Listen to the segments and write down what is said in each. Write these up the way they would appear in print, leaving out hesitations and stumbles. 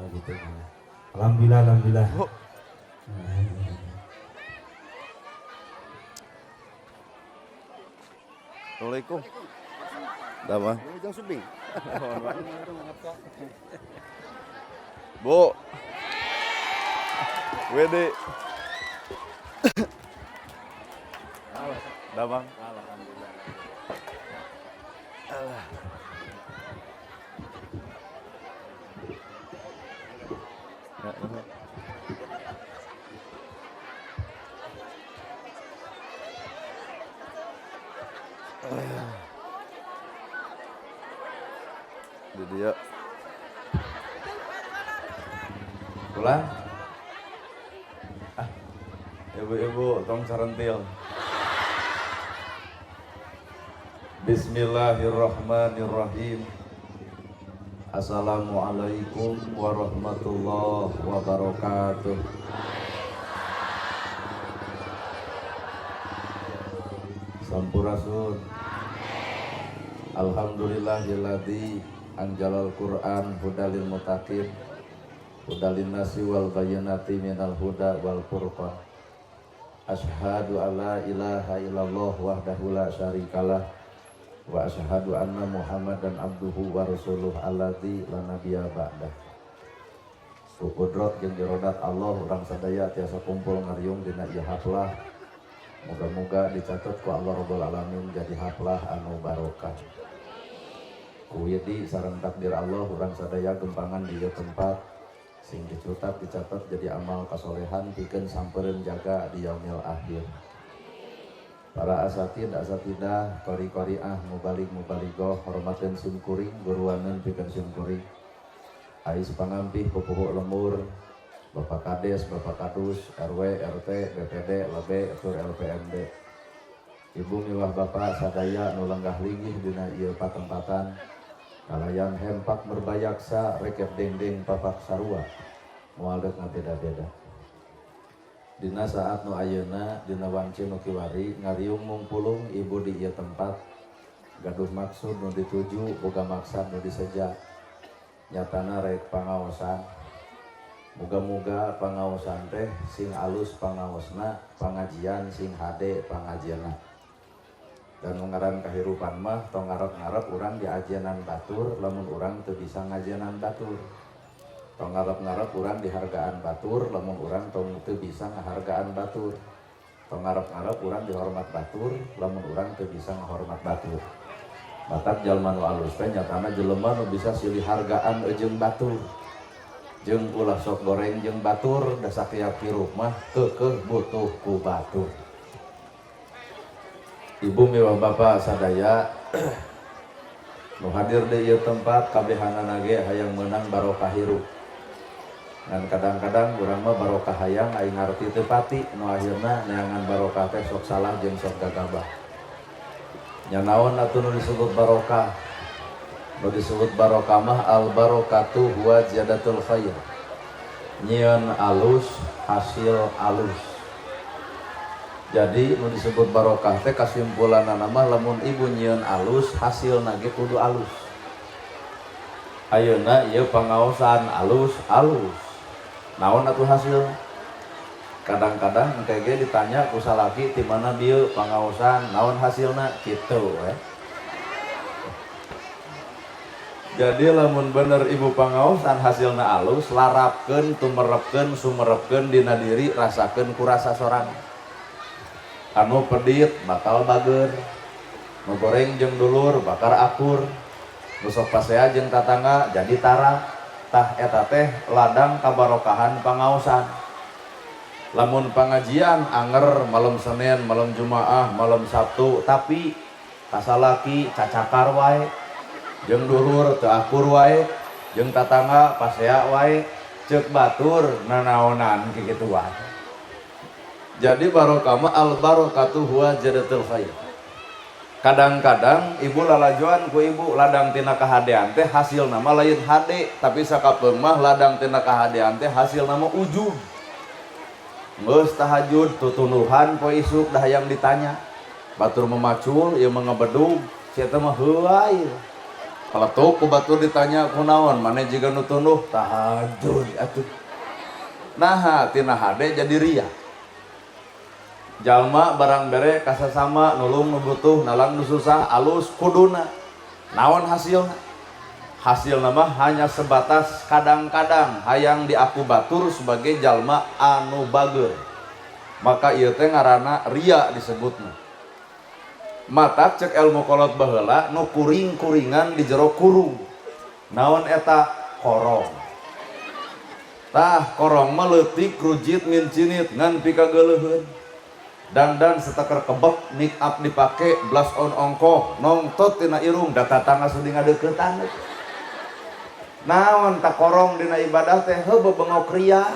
Oh gitu. Alhamdulillah, alhamdulillah. Bu. Assalamualaikum. Damang. Bu. WD. Damang. Alah. Ya, nuhun. Di dia. Pulang. Ah, ibu-ibu tong sarentil. Bismillahirrahmanirrahim. Assalamualaikum warahmatullahi wabarakatuh. Sampurasun. Alhamdulillahilladzi anjalal Qur'an hudalil muttaqin hudalin nasi wal bayyinati minal huda wal furqan. Asyhadu alla ilaha illallah wahdahu la syarikalah wa asyhadu anna Muhammadan abduhu wa rasuluh alladzi la nabiyya ba'dah. Ku kudrat jeung irodat Allah urang sadaya tiasa kumpul ngariung dina ieu haflah. Moga-moga dicatat ku Allah Rabbul Alamin jadi haflah anu barokah. Ku widi sareng takdir Allah urang sadaya gempangan di ieu tempat sing dicutat dicatat jadi amal kasolehan pikeun sampereun jaga di yaumil akhir. Para asatid, asatidah, qori-qoriah, mubalig, mubaligoh, hormateun sim kuring, guruaneun pikeun sim kuring. Ais pangampih pupuhu lemur, Bapak Kades, Bapak Kadus, RW, RT, BPD, LB, tur LPMD. Ibu miwah bapak sadaya nu lenggah linggih dina ieu patempatan. Kalayan hempak merbayaksa rekep dengdeng papak sarua. Moal deuk ngabeda-beda. Dina saat nu ayeuna dina wanci nu kiwari ngariung mungpulung ibu di ieu tempat gaduh maksud nu dituju boga maksad nu diseja nyatana rek pangaosan. Muga-muga pangaosan teh sing alus pangaosna, pangajian sing hade pangajianna. Dan ngaran kahirupan mah tong ngarep-ngarep urang diajenan batur lamun urang teu bisa ngajenan batur. Tong ngarep-ngarep urang dihargaan batur lamun urang tong teu bisa ngahargaan batur. Tong ngarep-ngarep urang dihormat batur lamun urang teu bisa ngahormat batur. Batak jalma nu alus teh nyatana jelema nu bisa silih hargaan jeung batur. Jeung ulah sok goreng jeung batur da sakieu hirup mah keukeuh butuh ku batur. Ibu miwah bapak sadaya nu hadir di ieu tempat kabehanana ge hayang meunang barokah hirup. Ngan kadang-kadang urang mah barokah hayang aing ngarti teu pati nu akhirna neangan barokah teh sok salah jeung sok gagabah. Nya naon atuh nu disebut barokah? Nu disebut barokah mah al barokatu huwa ziyadatul khair. Nyieun alus hasil alus. Jadi nu disebut barokah teh kasimpulanana mah lamun ibu nyieun alus hasilna ge kudu alus. Ayeuna ieu pangaosan alus alus. Naon atuh hasil? Kadang-kadang engke ge ditanya ku salaki ti mana bieu pangaosan naon hasilna kitu we. Jadi lamun bener ibu pangaosan hasilna alus larapkeun tumerepkeun sumerepkeun dina diri rasakeun ku rasa sorangan. Anu pedit bakal bager, nu goreng jeung dulur bakal akur, nu sok pasea jeung tatangga jadi tara. Tah eta teh ladang kabarokahan pangaosan. Lamun pangajian anger malam Senin, malam Jumaah, malam Sabtu, tapi kasalaki cacakar wae, jeung dulur teu akur wae, jeung tatangga pasea wae, ceuk batur nanaonan kikituan. Jadi barokah mah al barokatu huwa jadatul khair. Kadang-kadang ibu lalajoan ku ibu ladang tina kahadean teh hasil nama lain hade, tapi sakapeung mah ladang tina kahadean teh hasil nama ujub. Geus tahajud tutunuhan poe isuk dah hayang ditanya. Batur memacul ieu mah ngebedug, si eta mah heuay. Kaletuk ku batur ditanya kunaon maneh jiga nu tunduh tahajud atuh. Naha tina hade jadi ria. Jalma barang bere kasasama nulung nu butuh nalang nu susah alus kuduna. Naon hasilna? Hasilna mah hanya sebatas kadang-kadang hayang diaku batur sebagai jalma anu bager. Maka ieu teh ngaranna ria disebutna. Matak cek ilmu kolot baheula nu kuring-kuringan di jero kurung. Naon eta? Korong. Tah korong mah leutik rujit mincinit ngan pikageuleuheun. Dandan seteker kebek, make up dipake, blush on ongkoh, nongtot tina irung, da tatangga sudi ngadeuketan. Naon tak korong dina ibadah teh heuh bebengok ria.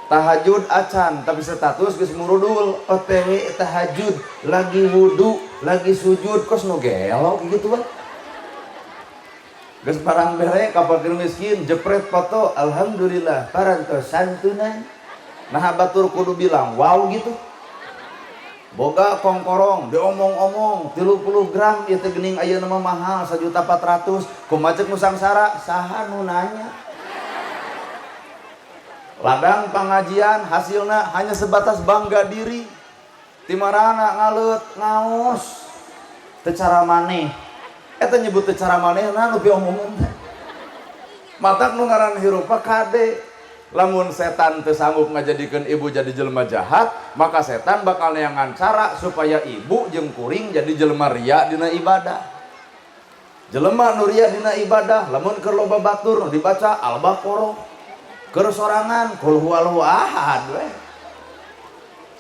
Tahajud acan tapi status geus murudul, OTW tahajud, lagi wudu, lagi sujud kos nu gelo gitu bang. Geus barang bere ka fakir miskin, jepret foto, alhamdulillah parantos santunan. Nah batur kudu bilang wow gitu. Boga kongkorong diomong-omong 30 gram ieu teh geuning ayeuna mah mahal 1.400.000 kumaha ceuk nu sangsara saha nu nanya. Ladang pengajian hasilna hanya sebatas bangga diri. Timarana ngaleut ngaos teu cara maneh. Eta nyebut teu cara manehna nu piomongan teh. Matak nu ngaran hirup mah kade. Lamun setan teu sanggup ngajadikeun ibu jadi jelema jahat, maka setan bakal neangan cara supaya ibu jeung kuring jadi jelema ria dina ibadah. Jelema nu ria dina ibadah, lamun keur loba batur nu dibaca Al-Baqarah. Keur sorangan qul huwallahu ahad we.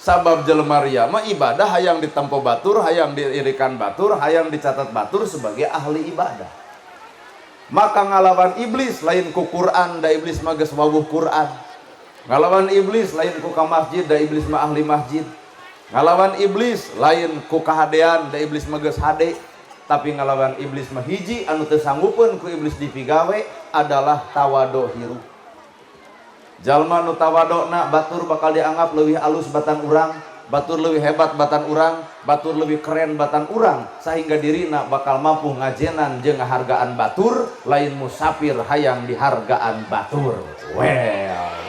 Sabab jelema ria mah ibadah hayang ditempo batur, hayang diirikan batur, hayang dicatat batur sebagai ahli ibadah. Maka ngalawan iblis lain ku Quran, da iblis mah geus wawuh Quran. Ngalawan iblis lain ku ka masjid, da iblis mah ahli masjid. Ngalawan iblis lain ku kahadean, da iblis mah geus hade. Tapi ngalawan iblis mah hiji anu teu sanggupeun ku iblis dipigawe adalah tawado hirup. Jalma nu tawadona batur bakal dianggap leuwih alus batan urang, batur leuwih hebat batan urang, batur leuwih keren batan urang, sehingga dirina bakal mampu ngajenan jeung ngahargaan batur, lain musafir hayang dihargaan batur. Well,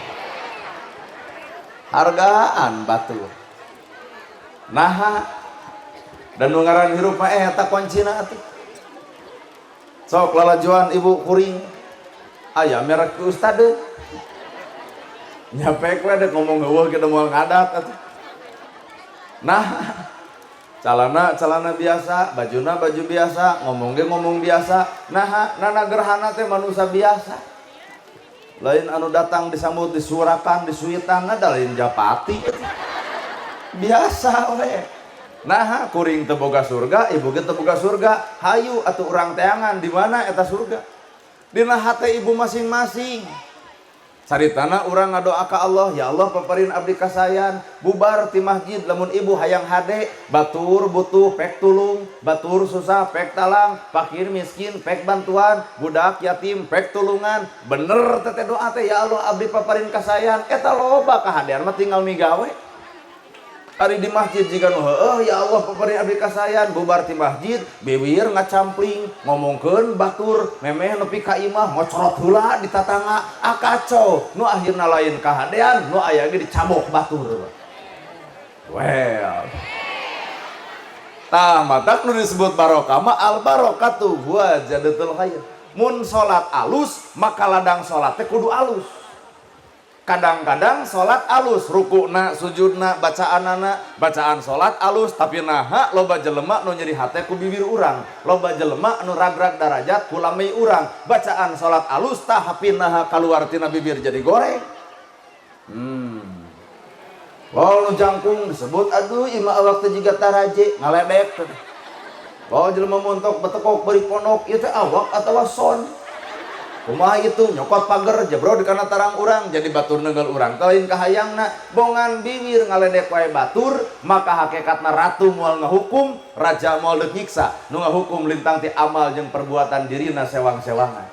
hargaan batur. Naha dan nu ngaran hirup mah eta kuncina atuh. Sok lalajuan ibu kuring aya merek ustad nyapek we dek ngomong eueuh kita moal ngadat atuh. Nah, calana calana biasa, bajuna baju biasa, ngomong ge ngomong biasa. Nah, nana gerhana teh manusia biasa. Lain anu datang disambut disuarakan, disuitan, ada lain japati. Biasa we. Nah, kuring teu boga surga, ibu ge teu boga surga. Hayu atuh urang teangan di mana eta surga? Dina hate ibu masing-masing. Caritana urang ngadoa ka Allah, ya Allah paparin abdi kasayan, bubar ti masjid lamun ibu hayang hade, batur butuh pek tulung, batur susah pek talang, fakir miskin pek bantuan, budak yatim pek tulungan. Bener teteh doa teh ya Allah abdi paparin kasayan, eta loba kahadean mah tinggal migawe. Ari di masjid jika nu heueuh ya Allah paparin abdi kasayan, bubar ti masjid bibir ngacampling ngomongkeun batur memeh nepi ka imah ngocorot heula di tatangga, ah kacau nu akhirna lain kahadean nu aya ge dicabok batur. Well, tah matak nu disebut barokah mah al barokatu huwa jadatul khair. Mun salat alus maka ladang salat teh kudu alus. Kadang-kadang salat alus, rukukna, sujudna, bacaanana, bacaan salat alus, tapi naha loba jelema nu nyeri hate ku bibir urang, loba jelema nu ragrag darajat ku lamei urang, bacaan salat alus tah tapi naha kaluar tina bibir jadi goreng. Lo nu jangkung disebut aduh ima awak teh jiga taraje ngaledek. Lo jelema montok betekok beri pondok ieu teh awak atawa son. Kumaha itu nyokot pager jebro di kana tarang urang jadi batur nenggel urang teh lain kahayangna bongan bibir ngaledek wae batur maka hakikatna ratu moal ngahukum raja moal deuk nyiksa nu ngahukum lintang ti amal jeung perbuatan dirina sewang-sewangan.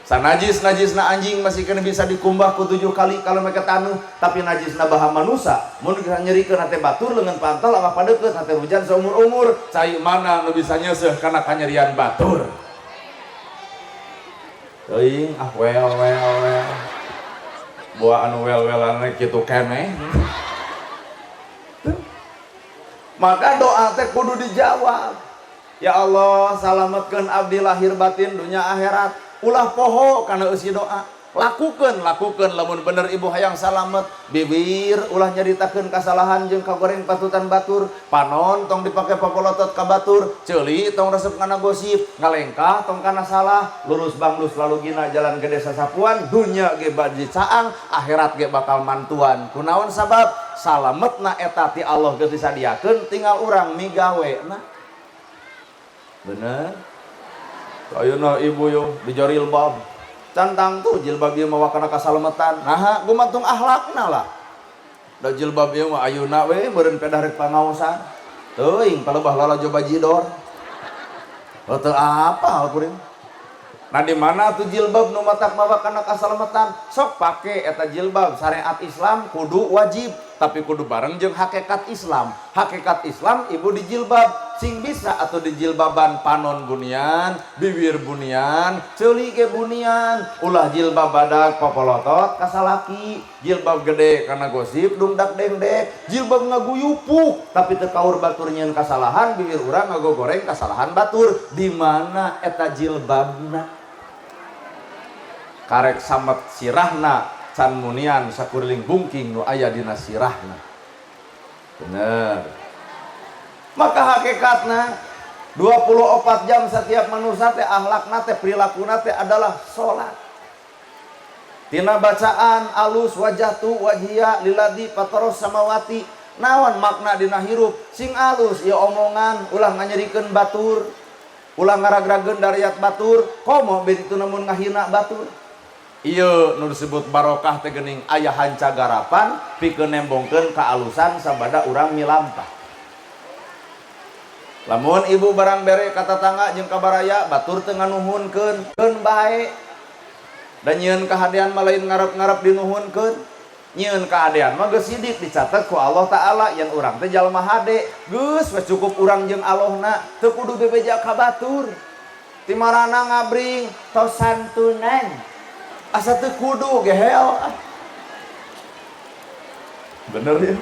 Sanajis najisna anjing masih kena bisa dikumbah ku 7 kali kalau mereka tanuh tapi najisna baha manusa mun bisa nyerikeun hate batur leungeun pantal awak padeukeut hate hujan seumur-umur cai mana nu bisa nyeuseuh kana kanyerian batur. Teuing ah wel wel wel. Boa anu wel-welan kitu keneh. Maka doa teh kudu dijawab. Ya Allah, salametkeun abdi lahir batin dunya akhirat. Ulah poho kana eusi doa. Lakukeun, lakukeun lamun bener ibu hayang salamet. Bibir ulah nyaritakeun kasalahan jeung kagoreng patutan batur. Panon tong dipake papolotot ka batur. Ceuli tong resep kana gosip, ngalengkah tong kana salah. Lurus banglus lalu gina jalan gede sasapuan, dunya ge baji caang, akhirat ge bakal mantuan. Kunaon sabab salametna eta ti Allah geus disadiakeun, tinggal urang migawe na. Bener? Ayeuna ibu yo dijarilbab. Cantang tuh jilbab ieu mawa kana kasalametan. Naha gumantung akhlakna lah. Da jilbab ieu mah ayeuna we meureun pedah rek pangaosan. Teuing palebah lalajo bajidor. Teu apa kuring. Nah di mana tuh jilbab nu matak mawa kana kasalametan? Sok pake eta jilbab syariat Islam kudu wajib, tapi kudu bareng jeung hakikat Islam. Hakikat Islam ibu dijilbab sing bisa atau dijilbaban panon bunian, bibir bunian, ceuli ge bunian, ulah jilbab badak popolotot kasalaki, jilbab gede karena gosip dungdak dengdek, jilbab ngaguyupuk tapi teu kaur batur nyieun kasalahan, bibir urang ngagogoreng kasalahan batur. Di mana eta jilbabna? Karek samet sirahna can munian sakuriling bungking nu aya dina sirahna. Bener. Maka hakikatna 24 jam setiap manusia teh akhlakna teh perilakuna teh adalah salat. Tina bacaan alus wajahtu wajhiya lilladzi fataros samawati. Naon makna dina hirup? Sing alus ieu omongan ulah nganyerikeun batur, ulah ngaragrageun dariat batur, komo beuti namun ngahina batur. Ieu nu disebut barokah teh geuning aya hanca garapan pikeun nembongkeun kaalusan sabada urang milampah. Lamun ibu barang bere ka tatangga jeung ka baraya batur teu nganuhunkeun, keun bae. Da nyieun kahadean mah lain ngarep-ngarep dinuhunkeun. Nyieun kahadean mah geus sidik dicatet ku Allah Ta'ala yang urang teh jalma hade. Geus we cukup urang jeung Allahna, teu kudu bebeja ka batur. Timarana ngabring tos santunan. Asa teu kudu gehel. Bener ya?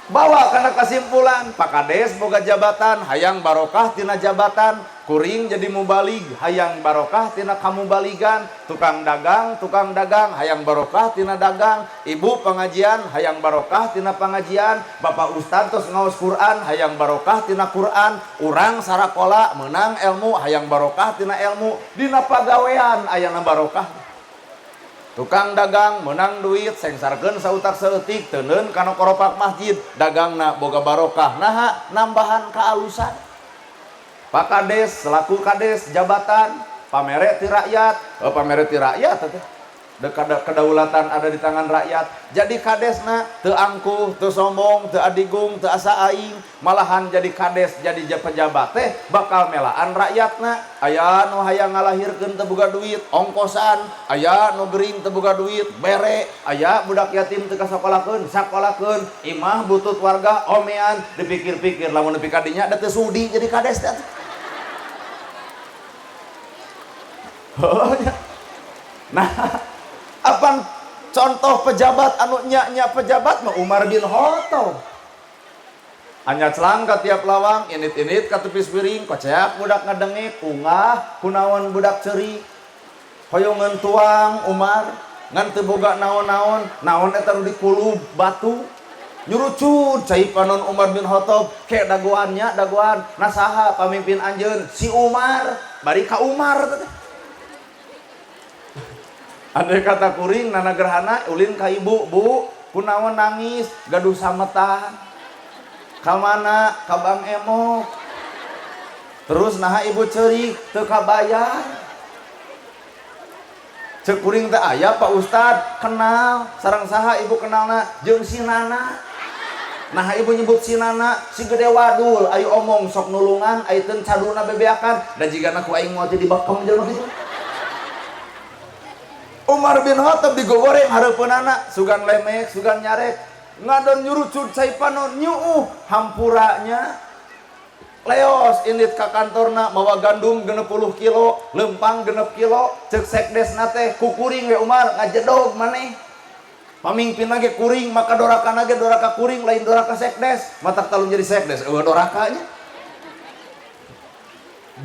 Bawa karena kesimpulan Pak Kades boga jabatan hayang barokah tina jabatan, kuring jadi mubalig hayang barokah tina kamubaligan, tukang dagang hayang barokah tina dagang, ibu pengajian hayang barokah tina pengajian, bapak ustad tos ngaos Quran hayang barokah tina Quran, urang sarakola menang ilmu hayang barokah tina ilmu, dina pagawean ayana barokah. Tukang dagang menang duit sengsarkeun sautak saeutik teuneun kana koropak masjid dagangna boga barokah naha nambahan kaalusan. Pak Kades selaku kades jabatan pamere ti rakyat, oh, pamere ti rakyat teh kedaulatan ada di tangan rakyat. Jadi kadesna teu angkuh, teu sombong, teu adigung, teu asa aing, malahan jadi kades jadi pejabat teh bakal melaan rakyatna. Aya nu hayang ngalahirkeun teu boga duit, ongkosan, aya nu gering teu boga duit, bere, aya budak yatim teu kasakolakeun, sakolakeun, imah butut warga omean, dipikir-pikir lamun nepi ka dinya da teu sudi jadi kades teh. Oh, ya. Nah, apa contoh pejabat anu nya-nya pejabat mah Umar bin Khattab. Anya celang ka tiap lawang, init-init ka tepis piring, koceak budak ngadengek, ungah kunaon budak ceuri. Hoyongeun tuang Umar, ngan teu boga naon-naon, naon eta nu dikulub batu. Nyurucut cai panon Umar bin Khattab, ke dagoannya dagoan, nasaha pamimpin anjeun si Umar, bari ka Umar teh. Andai kata kuring nana gerhana ulin ka ibu, bu kunaon nangis gaduh sametan ka mana ka Bang Emok, terus naha ibu ceurik teu kabayar, ceuk kuring teh aya Pak Ustad kenal sareng saha ibu kenalna jeung si Nana, naha ibu nyebut si Nana si gede wadul ayo omong sok nulungan ayo teu caduna bebeakan da jigana ku aing moal teh dibekem jelema kitu. Umar bin Khattab digogoreng hareupeunana sugan lemek sugan nyarek ngadon nyurucut cai panon nyuuh hampuranya Leos indit ka kantorna mawa gandum 60 kilo, lempang 6 kilo, cek sekdesna teh ku kuring we Umar ngajedog maneh. Pamimpin ge kuring maka dorakana ge doraka kuring lain doraka sekdes, matak talun jadi sekdes eueuh dorakanya.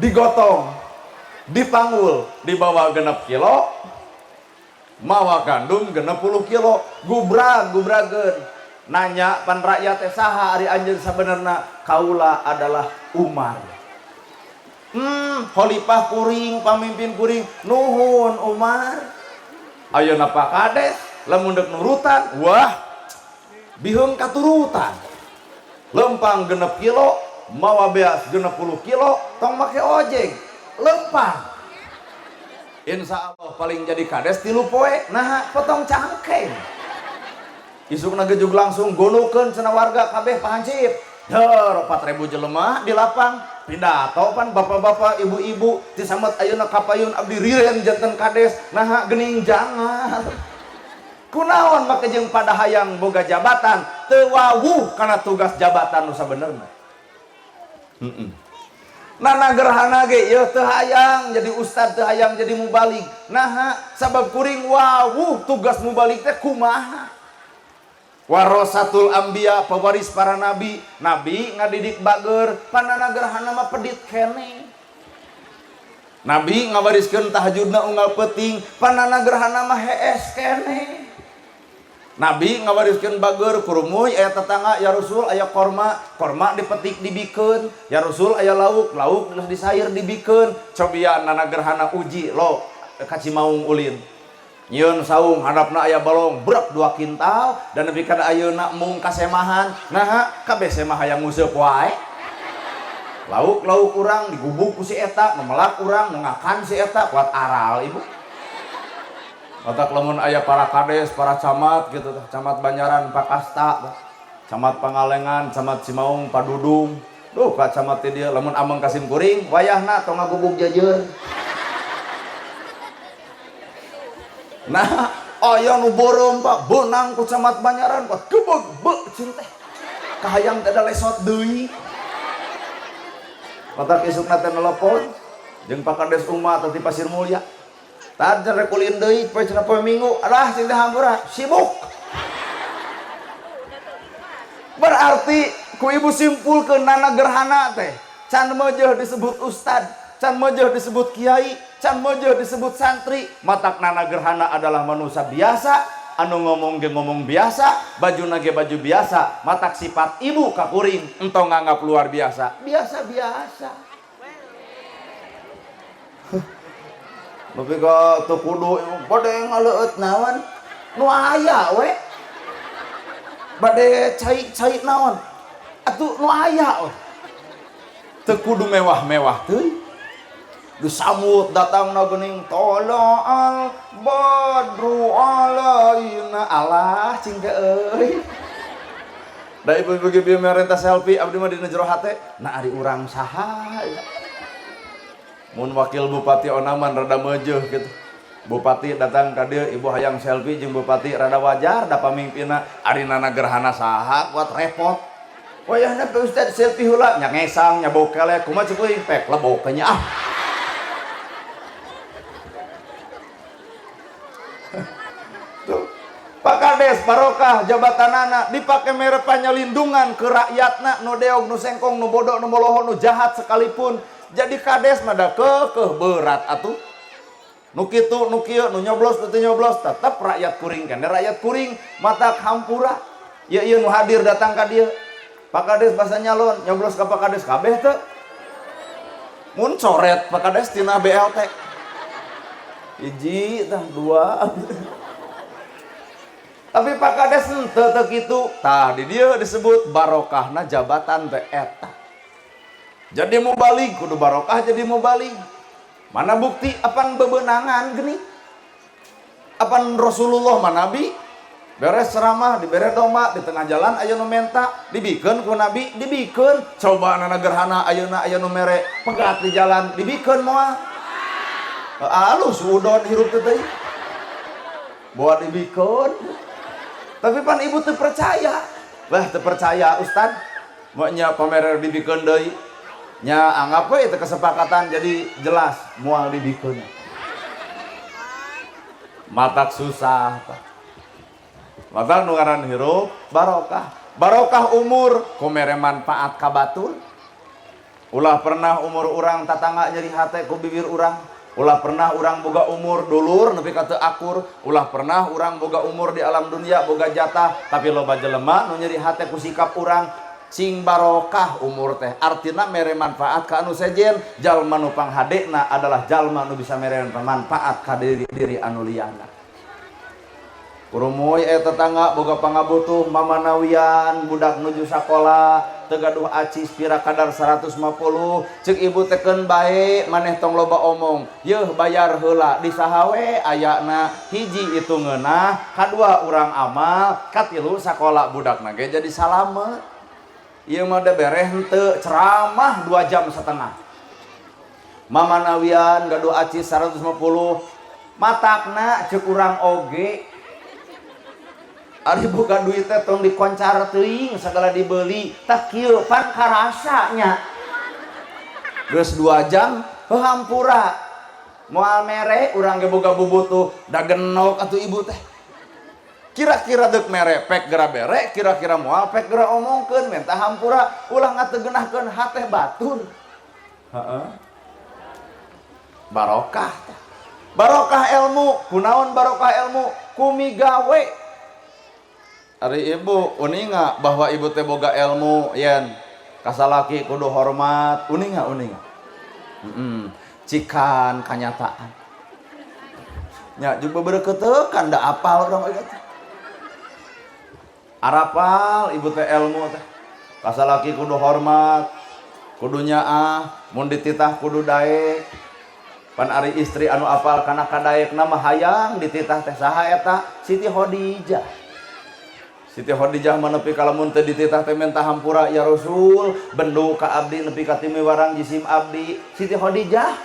Digotong, dipanggul, dibawa 6 kilo, mawa gandum 60 kilo, gubrag gubrageun. Nanya pan rakyat teh saha ari anjeun sabenerna? Kaula adalah Umar. Khalifah kuring, pamimpin kuring, nuhun Umar. Ayeuna Pak Kades lamun deuk nurutan, wah biheung katurutan. Lempang 6 kilo, mawa beas 60 kilo, tong make ojek, lempang. Insya Allah paling jadi kades 3 poe, nah potong cangkeng. Isukna gejug langsung gonukeun cenah warga kabeh pahancip. Der 4000 jelema di lapang pidato pan bapak-bapak ibu-ibu disamet ayeuna kapayun abdi riren janten kades naha geuning jangan. Kunaon make jeung pada hayang boga jabatan teu wawuh kana tugas jabatan nu sabenerna. Nana gerhana ge ieu teu hayang jadi ustad, teu hayang jadi mubalig. Naha sabab kuring wawuh tugas mubalig teh kumaha. Warasatul anbiya, pewaris para nabi, nabi ngadidik bager, panana gerhana mah pedit keneh. Nabi ngawariskeun tahajudna unggal peuting, panana gerhana mah hees keneh. Nabi ngawariskeun bager kurumuy aya tetangga, ya Rasul aya korma, korma dipetik dibikeun, ya Rasul aya lauk, lauk geus disair dibikeun. Cobian nana gerhana uji lo ka Cimaung ulin. Nyieun saung handapna aya balong brek 2 kintal dan nepi kana ayeuna mung kasemahan. Naha kabeh semah hayang nguseup wae. Lauk-lauk urang digubuk ku si eta, memelak urang, ngakan si eta kuat aral ibu. Otak lamun aya para kades, para camat gitu tah, camat Banjaran Pak Kasta, camat Pangalengan, camat Cimaung Pak Dudung. Duh ka camat teh dieu lamun ameng kasim kuring wayahna tong ngagubuk jeujeur. Nah, aya nu beureum Pak, beunang ku camat Banjaran Pak, gebeg beuh cing teh. Kahayang teh da lesot deui. Otak isukna teh nelepon jeung Pak Kades Uma teh di Pasir Mulya. Tadi rek ulin deui poe cenah poe Minggu, alah cing teh hampura, sibuk. Berarti ku ibu simpulkeun nana gerhana teh, can meujeuh disebut ustad, can meujeuh disebut kiai, can meujeuh disebut santri. Matak nana gerhana adalah manusia biasa, anu ngomong ge ngomong biasa, bajuna ge baju biasa, matak sifat ibu ka kuring entong nganggap luar biasa, biasa-biasa. Nepi ka teu kudu bade ngaleueut naon nu aya we. Bade cai-cai naon atuh nu aya we. Teu kudu mewah-mewah teuing. Disambut datangna geuning tola'al badru alaina, alah cing teh euy. Da ibu-ibu ge bieu merenta selfie abdi mah dina jero hate, nah ari urang saha. Mun wakil bupati Onaman rada meujeuh gitu. Bupati datang ka dieu, ibu hayang selfie jeung bupati rada wajar da pamimpinna, ari nana gerhana saha kuat repot. Wayahna Pak Ustad selfie heula nya ngesang nya bokele kumaha cek euy pek lebok nya ah. Tuh. Pak Kades barokah jabatanana dipake mere panyalindungan ke rakyatna nu deog nu sengkong nu bodoh nu moloho nu jahat sekalipun. Jadi kades mah da keukeuh berat atuh. Nu kitu nu kieu nu nyoblos nu teu nyoblos tetep rakyat kuring kan rakyat kuring mata hampura. Ieu ieu nu hadir datang ka dieu. Pak Kades basa nyalon nyoblos ka Pak Kades kabeh teu. Mun coret Pak Kades tina BLT. Hiji tah dua. Tapi Pak Kades henteu teu kitu. Tah di dieu disebut barokahna jabatan teh eta. Jadi mubalig kudu barokah jadi mubalig. Mana bukti apan bebenangan geni? Apan Rasulullah mah nabi? Beres ceramah dibere domba di tengah jalan aya nu menta dibikeun ku nabi dibikeun. Coba nana gerhana ayeuna aya nu mere pegat di jalan dibikeun moal. Alus udon hirup teh teuing. Bawa dibikeun. Tapi pan ibu teu percaya. Wah teu percaya ustad. Maknya pamer dibikeun deui. Nya anggap we itu kesepakatan jadi jelas moal dibikeun. Matak susah tah. Matak nu ngaran hirup barokah. Barokah umur ku mere manfaat ka batur. Ulah pernah umur urang tatangga nyeri hate ku bibir urang. Ulah pernah urang boga umur dulur nepi ka teu akur. Ulah pernah urang boga umur di alam dunia boga jatah tapi loba jelema nu nyeri hate ku sikap urang. Sing barokah umur teh artina mere manfaat ka anu sejen. Jalma nu panghadena adalah jalma nu bisa mere manfaat ka diri anu liyana. Kurumuy tetangga boga pangabutuh mamanawian budak nuju sakola teu gaduh acis pira kadar 150 ceuk ibu teh keun bae maneh tong loba omong yeuh bayar heula di saha we ayana hiji itu ngeunah kadua urang amal katilu sakola budakna ge jadi salamet. Ieu mah da bereh henteu ceramah 2 jam setengah. Mamanawian gaduh acis 150 matakna ceuk urang oge. Ari buka duit teh tong dikoncar teuing sagala dibeli tah kieu pan karasa nya. Geus 2 jam hampura. Moal mere urang ge boga bubutuh da genok atuh ibu teh. Kira-kira deuk mere pek gera bere, kira-kira moal pek gera omongkeun menta hampura ulah ngategenahkeun hate batur. Heeh. Barokah tah. Barokah ilmu, kunaon barokah ilmu? Kumigawe. Ari ibu uninga bahwa ibu teh boga ilmu yen kasalaki kudu hormat, uninga uninga. Cikan kanyataan. Nya jeung bebereukeuteukan da apal urang oge teh. Arapal ibu teh ilmu teh. Kasalaki kudu hormat, kudu nyaah, mun dititah kudu daek. Pan ari istri anu apal kana kadaekna mah hayang dititah teh saha eta? Siti Khadijah. Siti Khadijah mah nepi ka lamun teu dititah teh minta hampura ya Rasul, bendu ka abdi nepi ka timiwarang jisim abdi. Siti Khadijah.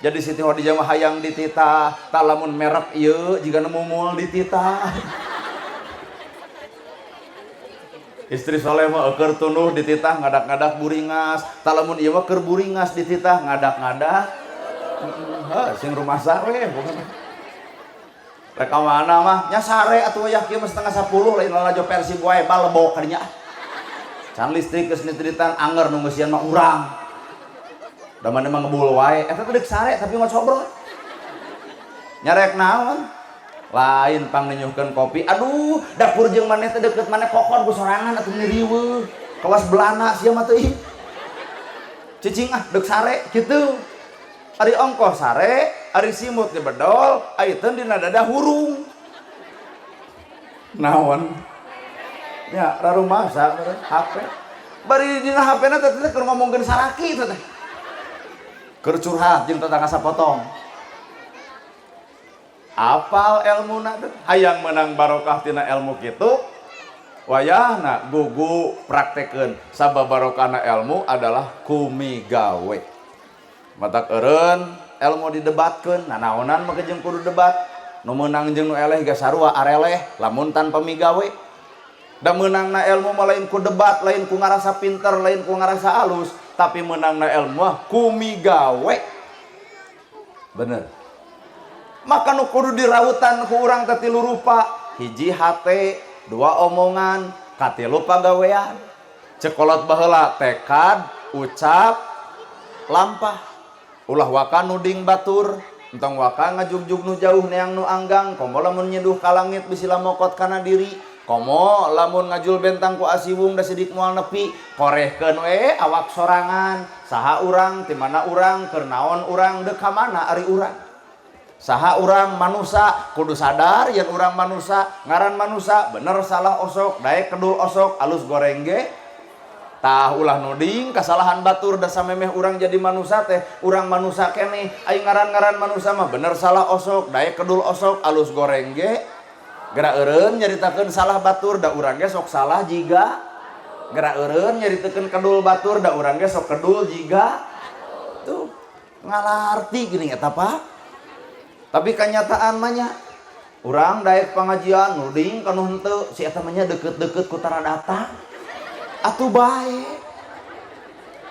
Jadi Siti Khadijah mah hayang dititah, tah lamun merek ieu jiga nu mumul dititah. Istri soleh mah keur tunduh dititah ngadak-ngadak buringas, tah lamun ieu mah keur buringas dititah ngadak-ngadak. Heuh, sing rumasa we pokona. Rek ka mana mah nya sare atuh wayah kieu mah 9:30 lain lalajo Persib wae balebok kadinya. Can listrik geus nitiritan anger nu ngeusian mah urang. Da maneh mah ngebul wae eta teh deuk sare tapi ngocobrol. Nyarek naon? Lain pang ninyuhkeun kopi. Aduh, dapur jeung maneh teh deukeut maneh kokon ku sorangan atuh meni riweuh. Kawas belana sia mah teh ih. Cicing ah deuk sare kitu. Ari ongkoh sare, ari simut dibedol, aiteun dina dada hurung. Naon? Ya, rarumasa meureun HP. Bari dina HP-na teh teh keur ngomongkeun salaki teh teh. Keur curhat jeung tetangga sapotong. Apal elmuna teh, hayang menang barokah tina ilmu kitu, wayahna gugu praktekeun. Sabab barokahna ilmu adalah kumigawe. Matak eureun ilmu didebatkeun, nanaonan mah jeung kudu debat. Nu meunang jeung nu eleh ge sarua areleh lamun tanpa migawe. Da meunangna ilmu mah lain ku debat, lain ku ngarasa pinter, lain ku ngarasa alus, tapi meunangna ilmu mah ku migawe. Bener. Maka nu kudu dirautan ku urang teh tilu rupa, hiji hate, dua omongan, katilu pagawean. Cekolot baheula tekad, ucap, lampah. Ulah waka nuding batur, entong waka ngajugjug nu jauh neang nu anggang, komo lamun nyeduh ka langit bisi lamokot kana diri, komo lamun ngajul bentang ku asiwung da sidik moal nepi, korehkeun we awak sorangan, saha urang, ti mana urang, keur naon urang, deuk ka mana ari urang. Saha urang manusa, kudu sadar yen urang manusa, ngaran manusa, bener salah osok, daek kedul osok, alus goreng ge. Tah ulah nuding kesalahan batur da samemeh urang jadi manusa teh, urang manusa keneh, ai ngaran-ngaran manusa mah bener salah osok, daek kedul osok, alus goreng ge. Geura eureun nyaritakeun salah batur da urang ge sok salah jiga. Geura eureun nyaritakeun kedul batur da urang ge sok kedul jiga. Tuh ngalarti geuning eta Pak. Tapi kenyataan mah nya urang daek pengajian nuding ka nu henteu, si eta mah nya deukeut-deukeut ku tara datang. Atuh bae.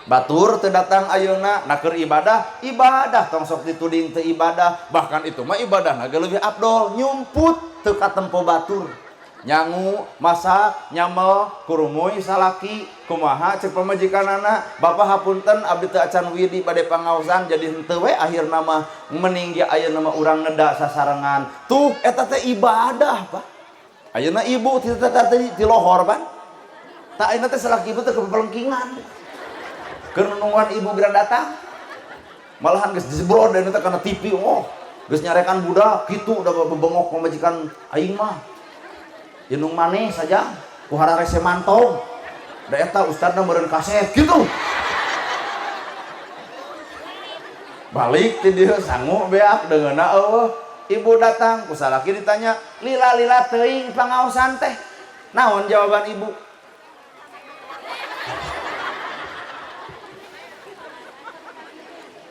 Batur teu datang ayeuna na keur ibadah, ibadah tong sok dituding teu ibadah, bahkan itu mah ibadahna ge leuwih afdol, nyumput teu katempo batur. Nyangu, masak, nyamel, kurumuy salaki, kumaha cek pamajikanana, bapak hapunten abdi teu acan widi bade pangaosan jadi henteu we akhirna mah meninggi ayeuna mah urang neda sasarengan. Tuh eta teh ibadah, Pak. Ayeuna ibu ti teh ti lohor, Pan. Tak ayeuna teh salaki ibu teh kepelengkingan. Keur nungguan ibu geura datang. Malahan geus dijebrod ayeuna teh kana TV, oh, geus nyarekan budak kitu da bebengok pamajikan aing mah. Indung maneh saja ku hararese mantong. Da eta ustadna meureun kasep kitu. Balik ti dieu sangu beak deungeunna eueuh. Ibu datang ku salaki ditanya, "Lila-lila teuing pangaosan teh." Naon jawaban ibu?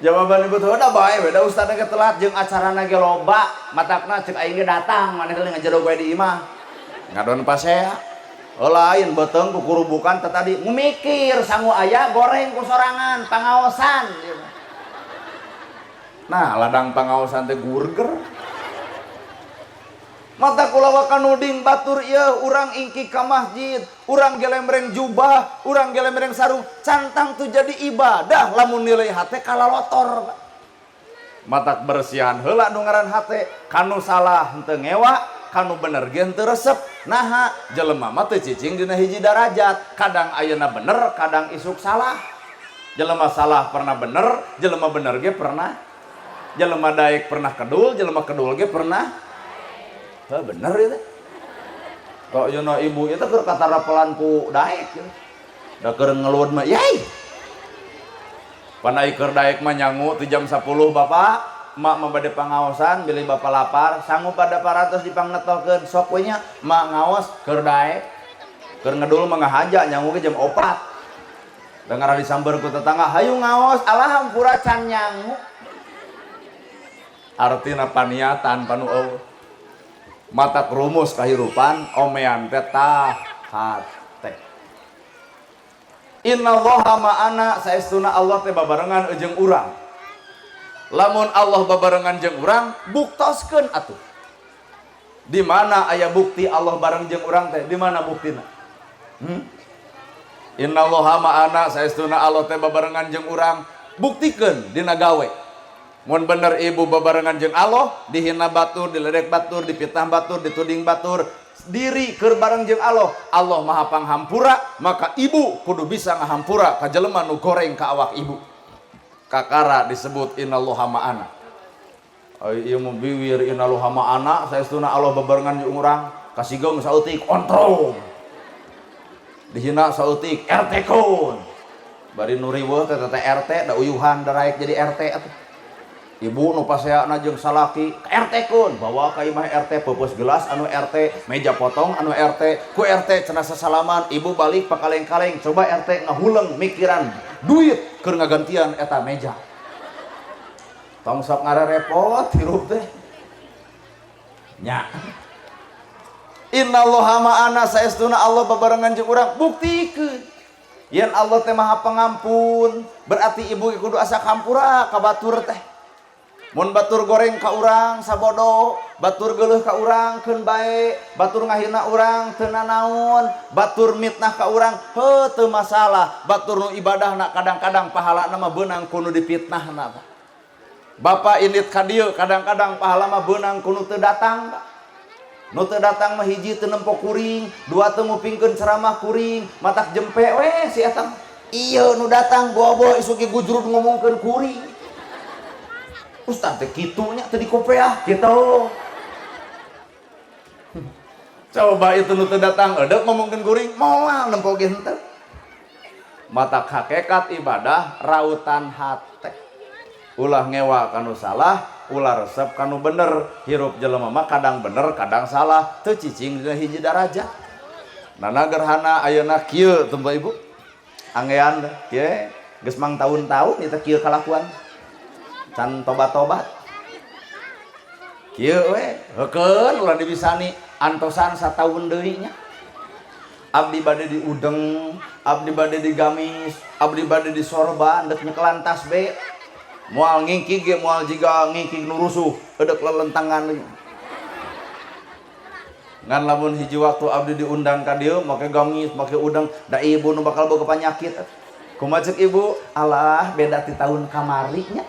Jawaban ibu tuh udah bae we da ustadna ge telat jeung acarana ge loba, matakna cek aing ge datang maneh teh ngajero gue di imah. Ngadon pasea. Oh lain beuteung ku kurubukan teh tadi ngumikir sangu aya goreng ku sorangan pangaosan. Nah, ladang pangaosan teh gurger. Mata kula wakanuding batur ieu urang ingki ka masjid, urang gelemreng jubah, urang gelemreng sarung, cantang tuh jadi ibadah lamun nilai hate kalalotor. Matak bersihan heula nu ngaran hate, kanu salah henteu ngewa, kanu bener ge henteu resep. Naha jelema mah teu cicing dina hiji darajat, kadang ayeuna bener, kadang isuk salah. Jelema salah pernah bener, jelema bener ge pernah. Jelema daek pernah kedul, jelema kedul ge pernah. Heh, bener itu. Kok ayeuna ibu itu keur katarapelan ku daek. Da keur ngeluad mah yai. Panai keur daek mah nyangu ti jam 10 bapak. Mak mah bade pangaosan bilih bapak lapar sanggup pada parantos dipangnetokeun sok we nya mak ngaos keur daek. Keur ngedul mah ngahaja nyangu ge jam 4. Da ngarah disamber ku tetangga hayu ngaos alah hampura can nyangu. Artina paniatan panu eueuh. Mata rumus kahirupan omean teh tah hate. Innallaha ma'ana saestuna Allah teh babarengan jeung urang. Lamun Allah babarengan jeung urang buktoskeun atuh. Di mana aya bukti Allah bareng jeung urang teh? Di mana buktina? Innallaha ma'ana saestuna Allah teh babarengan jeung urang, buktikeun dina gawe. Mun bener ibu babarengan jeung Allah, dihina batur, diledek batur, dipitnah batur, dituding batur, diri keur bareng jeung Allah. Allah Maha Panghampura, maka ibu kudu bisa ngahampura ka jelema nu goreng ka awak ibu. Kakara disebut innallaha ma'ana. Ai ieu mah biwir innallaha ma'ana, saestuna Allah babarengan jeung urang, kasigeung saeutik kontrol. Dihina saeutik RT kun. Bari nu riweuh teh teh RT da uyuhan daraek jadi RT atuh. Ibu nu paseana jeung salaki RT kun, bawa ka imah RT peupeus gelas anu RT, meja potong anu RT, ku RT cenah sasalaman, ibu balik pakaleng-kaleng, coba RT ngahuleng mikiran duit keur ngagantian eta meja. Tong sok ngarerepot hirup teh. Nya. Innallaha ma'ana saestuna Allah babarengan jeung urang, buktikeun. Yen Allah teh Maha Pengampun, berarti ibu kudu asa hampura ka batur teh. Mun batur goreng ka urang sabodo, batur geuleuh ka urang keun bae, batur ngahina urang teu nanaon, batur mitnah ka urang heuh teu masalah, batur nu ibadahna kadang-kadang pahalana mah beunang ku nu dipitnahna. Bapak indit ka dieu kadang-kadang pahala mah beunang ku nu teu datang. Nu teu datang mah hiji teu nempo kuring, dua teu ngupingkeun ceramah kuring, matak jempe we si eta. Ieu nu datang bobo isuk ge gujrud ngomongkeun kuring. Ustaz teh kitu nya teu dikopeah kitu. Coba itu nu teu datang eudeup ngomongkeun kuring moal nempo ge henteu. Matak hakikat ibadah rautan hate. Ulah ngewa kanu salah, ulah resep kanu bener. Hirup jelema mah kadang bener, kadang salah, teu cicing dina hiji darajat. Nana gerhana ayeuna kieu teu Ibu. Angean kieu geus mang taun-taun ieu teh kieu kalakuan. Can tobat-tobat. Kieu we, heukeun ulah dibisani antosan sataun deui nya. Abdi bade di udeng, abdi bade di gamis, abdi bade di sorban dek nyekelan tasbih. Moal ngingkig ge moal jiga ngingkig nu rusuh, edek lelentangan. Ngan lamun hiji waktu abdi diundang ka dieu make gamis, make udeng, da ibu nu bakal boga panyakit. Kumaha ceuk ibu? Alah, beda ti tahun kamari nya.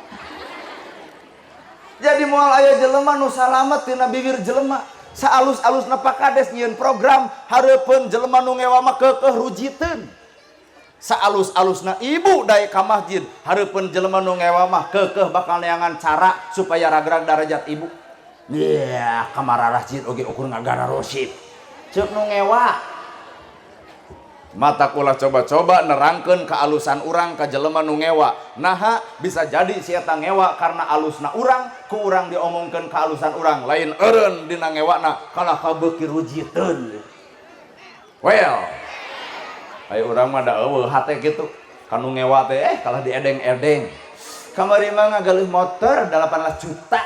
Jadi moal aya jelema nu salamet tina bibir jelema. Saalus-alusna Pak Kades nyieun program hareupeun jelema nu ngewa mah keukeuh rujiteun. Saalus-alusna ibu daek ka masjid hareupeun jelema nu ngewa mah keukeuh bakal neangan cara supaya ragrag darajat ibu. Yeah, kamar masjid oge ukur ngagara rosip. Ceuk nu ngewa. Mata kula coba-coba nerangkeun kealusan urang ka jelema nu ngewa. Naha bisa jadi si eta ngewa karena alusna urang, ku urang diomongkeun kealusan urang, lain eureun dina ngewana kalah kabeuki rujiteun. Well, ayo urang mah da eueuh hate kitu. Kanu ngewa teh kalah diedeng-edeng. Kamari mah ngagaleuh motor 18 juta.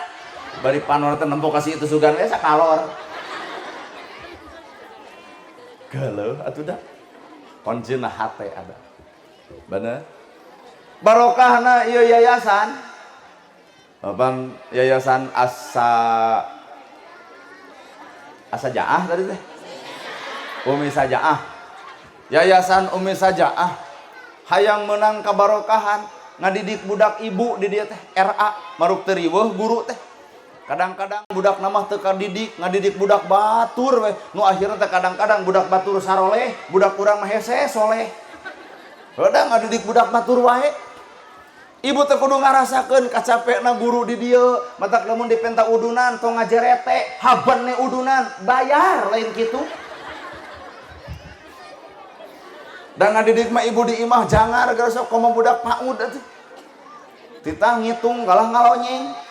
Bari panona teh nempo ka si itu sugan we sakalor. Geuleuh atuh da. Kuncina hate ada. Bener? Barokahna ieu yayasan. Apaan yayasan Asa Jaah tadi teh. Umi Sajaah. Yayasan Umi Sajaah hayang menang kabarokahan ngadidik budak ibu di dieu teh RA maruk teu riweuh guru teh. Kadang-kadang budak namah teu kadidik, ngadidik budak batur we. Nu akhirna teh kadang-kadang budak batur saroleh, budak urang mah hese soleh. Udah ngadidik budak batur wae. Ibu teh kudu ngarasakeun kacapekna guru di dieu, matak lamun dipenta udunan tong ngajerete, habanne udunan, bayar lain kitu. Dan ngadidik mah ibu di imah jangar gara sok komo budak PAUD atuh. Titah ngitung kalah ngalonyeng.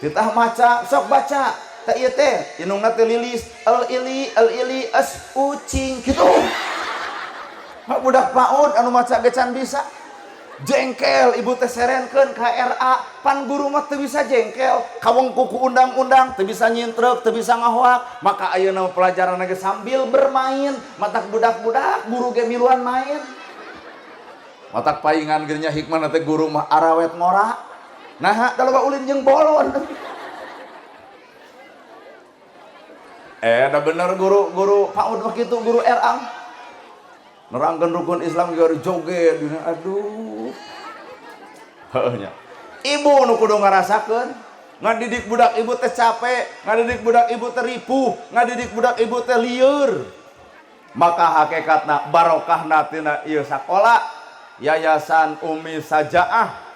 Titah maca, sok baca. Teh ieu teh, indungna teh lilis, el ili es ucing kitu. Pak budak PAUD anu maca ge can bisa. Jengkel ibu teh serenkeun ka RA, pan guru mah teu bisa jengkel, kawengku ku undang-undang teu bisa nyintrek, teu bisa ngahoak. Maka ayeuna pelajaran ge sambil bermain, matak budak-budak guru ge miluan main. Matak paingan ge nya hikmahna teh guru mah arawet ngora. Nah, da loba ulin jeung bolon. Da bener guru PAUD mah kitu, guru RA. Nerangkeun rukun Islam ge joget, aduh. Heuh nya. Ibu nu kudu ngarasakeun, ngadidik budak ibu teh capek, ngadidik budak ibu teh ripuh, ngadidik budak ibu teh lieur. Maka hakikatna barokahna tina ieu sakola Yayasan Umi Sajaah.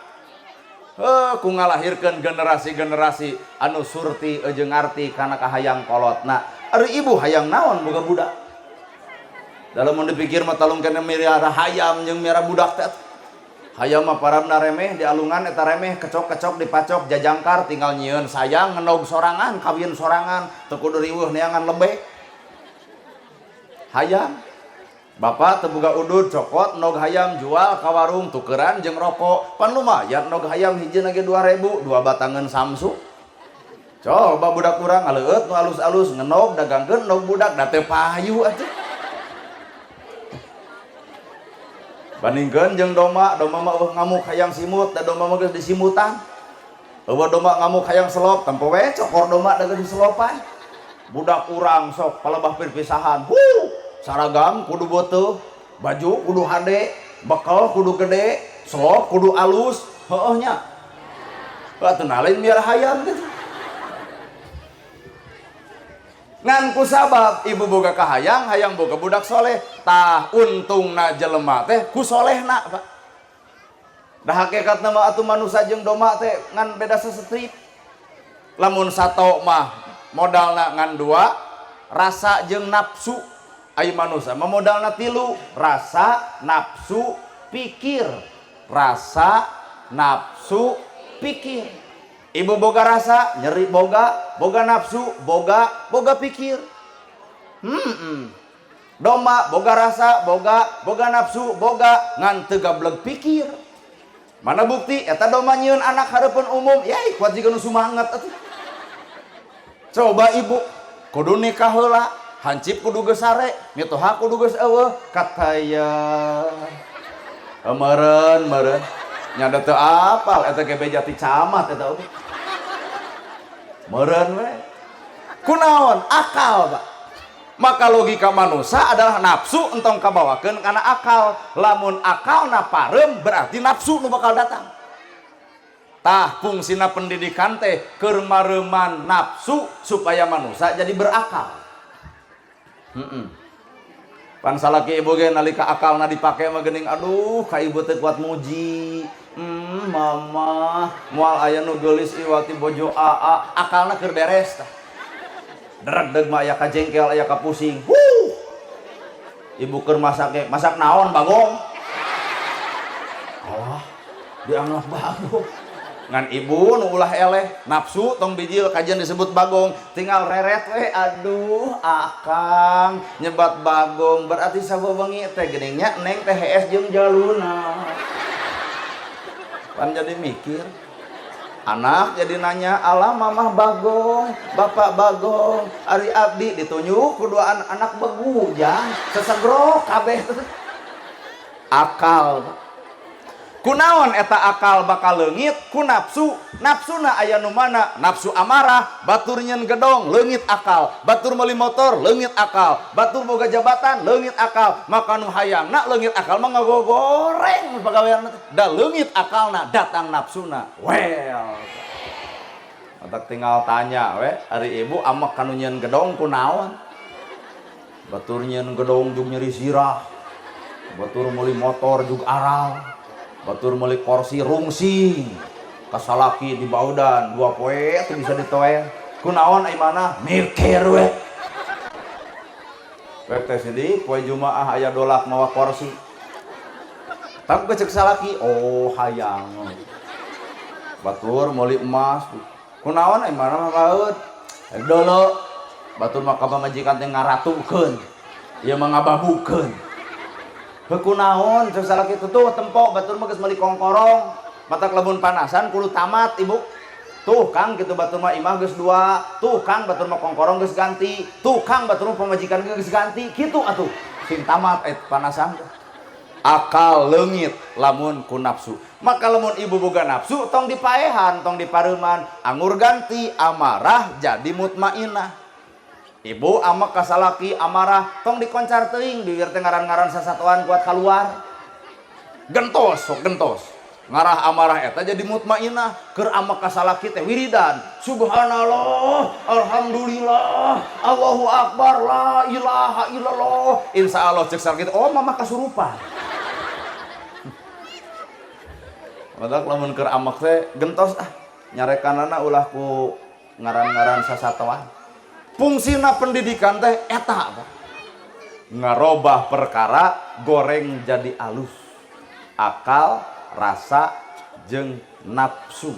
Ku ngalahirkeun generasi-generasi anu surti jeung ngarti kana kahayang kolotna. Ari ibu hayang naon boga budak? Dalam mun dipikir mah talung kene miara hayam jeung miara budak teh. Hayam mah paramna remeh dialungan eta remeh kecok-kecok dipacok jajangkar tinggal nyieun sayang ngenog sorangan kawin sorangan teu kudu riweuh neangan lebeh. Hayam bapak teu boga udud cokot nog hayam jual ka warung tukeran jeung rokok pan lumayan nog hayam hiji ge 2000 dua batangan samsu. Coba budak urang ngaleueut nu alus-alus ngenog dagangkeun nog budak da teu payu atuh. Bandingkeun jeung domba, domba mah eueuh ngamuk hayang simut, da domba mah geus disimutan. Eueuh domba ngamuk hayang selop, tempo we cokor domba da geus diselopan. Budak urang sok palebah pirpisahan. Huh, saragam kudu beuteung, baju kudu hade, bekal kudu gede, selop kudu alus, heueuh nya. Atuh lain miara hayam gitu. Ngan ku sabab ibu boga kahayang, hayang boga budak soleh, tah untungna jelema teh ku solehna, Pak. Dah hakikatna mah atuh manusa jeung domba teh ngan beda sesetrip. Lamun sato mah modalna ngan dua, rasa jeung nafsu. Ai manusa mah modalna tilu, rasa, nafsu, pikir. Rasa, nafsu, pikir. Ibu boga rasa, nyeri boga, boga nafsu, boga, boga pikir. Domba boga rasa, boga, boga nafsu, boga, ngan teu gableg pikir. Mana bukti eta domba nyieun anak hareupeun umum, yai kuat jiga nu sumanget atuh. Coba ibu kudu nikah heula. Hancip kudu geus sare, mitoha kudu geus eueuh, kataya. Meureun, meureun. Nya da teu apal eta ge beja ti camat eta oge. Meureun we. Kunaon? Akal, Pak. Maka logika manusia adalah nafsu entong kabawakeun kana akal. Lamun akalna parem berarti nafsu nu bakal datang. Tah fungsina pendidikan teh keur mareuman nafsu supaya manusia jadi berakal. Pan salaki ibu ge nalika akalna dipake mah geuning aduh ka ibu teh kuat muji. Mama moal aya nu geulis iwati bojo aa, akalna keur beres tah. Dredeg mah aya ka jengkel aya ka pusing. Huh. Ibu keur masak ge, masak naon bagong? Alah, dianggap bagong. Ngan ibu nu ulah eleh, nafsu tong bijil kajian disebut bagong, tinggal reret we aduh akang nyebat bagong berarti sabawengi teh geuning nya neng teh hees jeung jaluna. Pan jadi mikir. Anak jadi nanya, alah mamah bagong, bapak bagong, ari abdi ditunjuk kedua anak begujang, sesegrok kabeh. Akal. Kunaon eta akal bakal leungit ku nafsu, nafsuna aya nu mana? Nafsu amarah, batur nyeun gedong leungit akal, batur meuli motor leungit akal, batur boga jabatan leungit akal, maka nu hayangna leungit akal mah ngagogoreng pagawean teh. Da leungit akalna datang nafsuna. Well. Otak tinggal tanya we, ari ibu amak kanu nyeun gedong kunaon? Batur nyeun gedong jug nyeri sirah. Batur meuli motor jug aral. Batur meuli kursi rungsing. Kasalaki di baudan dua poe teu bisa ditoen. Kunaon ai mana? Mikir we. Wek teh sidik poe Jumaah aya dolak mawa kursi. Tapi kecek salaki, oh hayang. Batur meuli emas. Kunaon ai mana mah baeud? Dolo. Batur mah ka pamajikan teh ngaratukeun. Ieu mah ngababukeun. Heuh kunaon cek salaki tuh tempo batur mah geus meuli kongkorong. Matak lamun panasan kudu tamat ibu. Tuh Kang kitu batur mah imah geus dua, tuh Kang batur mah kongkorong geus ganti, tuh Kang batur mah pamajikan geus ganti, kitu atuh. Sing tamat panasan teh. Akal leungit lamun ku nafsu. Maka lamun ibu boga nafsu tong dipaehan, tong dipareuman, anggur ganti amarah jadi mutmainah. Ibu amak kasalaki amarah tong dikoncar teuing bibir teh ngaran-ngaran sasatoan kuat keluar. Gentos sok gentos. Ngarah amarah eta jadi mutmainah keur amak kasalaki teh wiridan. Subhanallah, alhamdulillah, Allahu akbar, la ilaha illallah. Insyaallah cek salaki teh, oh mama kasurupan. Matak lamun keur amak teh gentos ah nyarekanana ulah ku ngaran-ngaran sasatoan. Fungsina pendidikan teh eta Pak. Ngarobah perkara goreng jadi alus. Akal, rasa, jeung nafsu.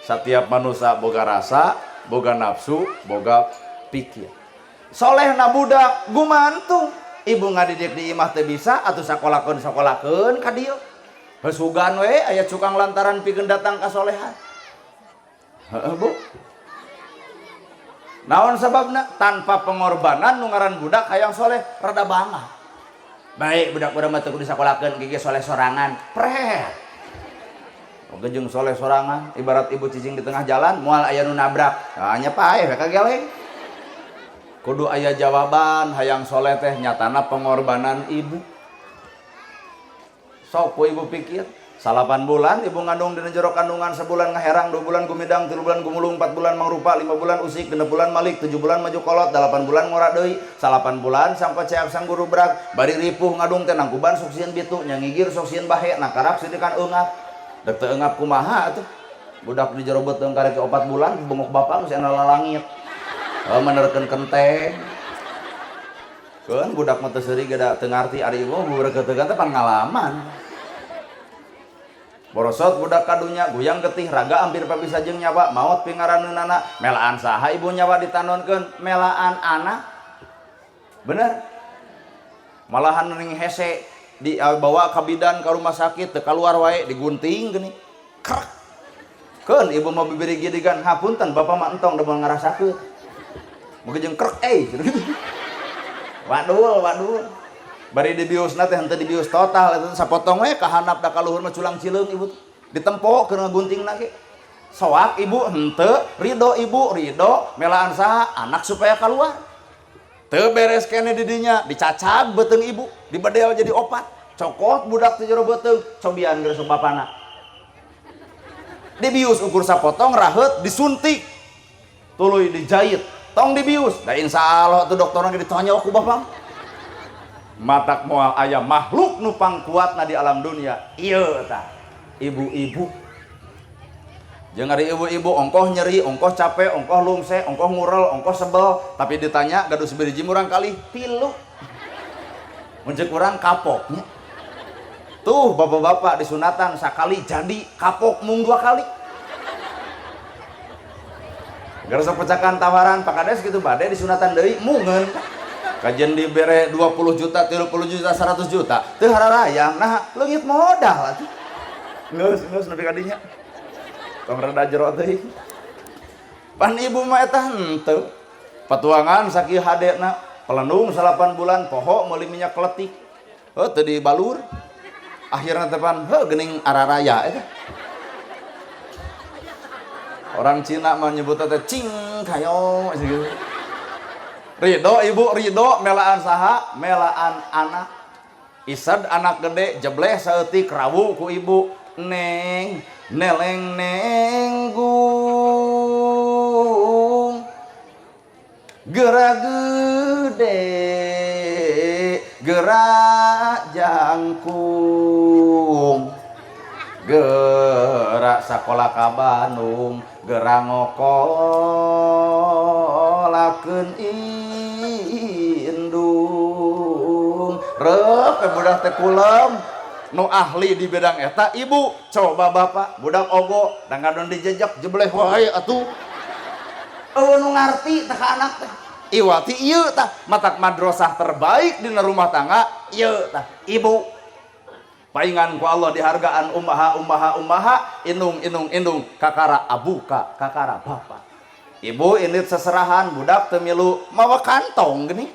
Setiap manusia boga rasa, boga nafsu, boga pikir. Solehna budak gumantung. Ibu ngadidik di imah teh bisa atuh sakolakeun-sakolakeun ka dieu. Heusugan we aya cukang lantaran pikeun datang ka solehan. Heeh, Bu. Naon sababna? Tanpa pengorbanan nu ngaran budak hayang soleh rada bangga. Baik budak urang mah teu kudu disakolakeun gege soleh sorangan. Pret. Oge jeung soleh sorangan, ibarat ibu cicing di tengah jalan moal aya nu nabrak. Nah, nya paeh we kageleng. Kudu aya jawaban hayang soleh teh nyatana pengorbanan ibu. Sok ku ibu pikir. 8 bulan ibu ngandung dina jero kandungan, sebulan ngaherang, 2 bulan gumidang, 3 bulan gumulung, 4 bulan mangrupa, 5 bulan usik, 6 bulan malik, 7 bulan maju kolot, 8 bulan ngora deui, 8 bulan sampai ceak sang guru berak, bari ripuh ngadung teh nangkuban sok sieun bitu, nya ngigir sok sieun bahe, nangkarak sidikan eungap. Dek teu eungap kumaha atuh? Budak di jero beuteung karek 4 bulan bengok bapak geus ena lalangit. Oh, menerkeun kenteng. Keun budak mah teu seuri ge da teu ngarti ari ibu beureukeuteugan teh pangalaman. Borosot budak kadunya goyang getih raga hampir pabisa jeung nyawa maot pingaraneunana melaan saha ibu nyawa ditanonkeun melaan anak bener malahan ning hese dibawa ka bidan ka rumah sakit teu kaluar wae digunting geuning krek keun ibu mah bibiri gidigan hapunten bapak mah entong da moal ngarasakeun Muga jeung krek euy. Wadul, wadul. Bari dibiusna teh henteu dibius total eta sapotong we ka handap da ka luhur mah culang cileung ibu. Ditempo keur ngaguntingna ge. Soak ibu henteu, ridho ibu ridho, melaan saha anak supaya keluar. Teu beres keneh di dinya, dicacag beuteung ibu, dibedel jadi opat. Cokot budak teh jero beuteung, cobian geus bapana. Dibius ukur sapotong raheut disuntik. Tuluy dijahit, tong dibius. Da insyaallah tuh dokterna ge ditonyok ku bapak. Matak moal aya makhluk nu pangkuatna di alam dunia. Ieu tah, ibu-ibu. Jeung ari ibu-ibu ongkoh nyeri, ongkoh capek, ongkoh lungse, ongkoh ngurel, ongkoh sebel, tapi ditanya gaduh sabiriji murang kali tilu. Mun ceuk urang kapoknya. Tuh bapak-bapak disunatan sakali jadi kapok mung 2 kali. Gara pecakan tawaran Pak Kades gitu bade disunatan deui mungeun. Kajian dibere 20 juta, 30 juta, 100 juta. Teu hararayang, nah leungit modal atuh. Geus geus nepi ka dinya. Tong rada jero teuing. Pan ibu mah eta henteu. Patuangan sakieu hadena, pelendung 8 bulan poho meuli minyak kletik. Heuh teu dibalur. Akhirna teh pan heuh geuning araraya eta. Orang Cina mah nyebutna teh cing kayo gitu. Ridho ibu ridho melaan saha melaan anak. Isad anak gede jebleh saeutik rawu ku ibu neng neleng nenggung gerak gede gerak jangkung gerak sakola ka Bandung gerak ngokolakeun indung reup budak teh kulem nu ahli di bidang eta ibu coba bapak budak ogo dangadon dijejak jebleh wae atuh eueuh nu ngarti teh ka anak teh iwati ieu tah matak madrasah terbaik dina rumah tangga ieu tah ibu paingan ku Allah dihargaan umaha umaha umaha indung indung indung kakara abuka kakara bapak ibu indit seserahan budak teu milu mawa kantong geuning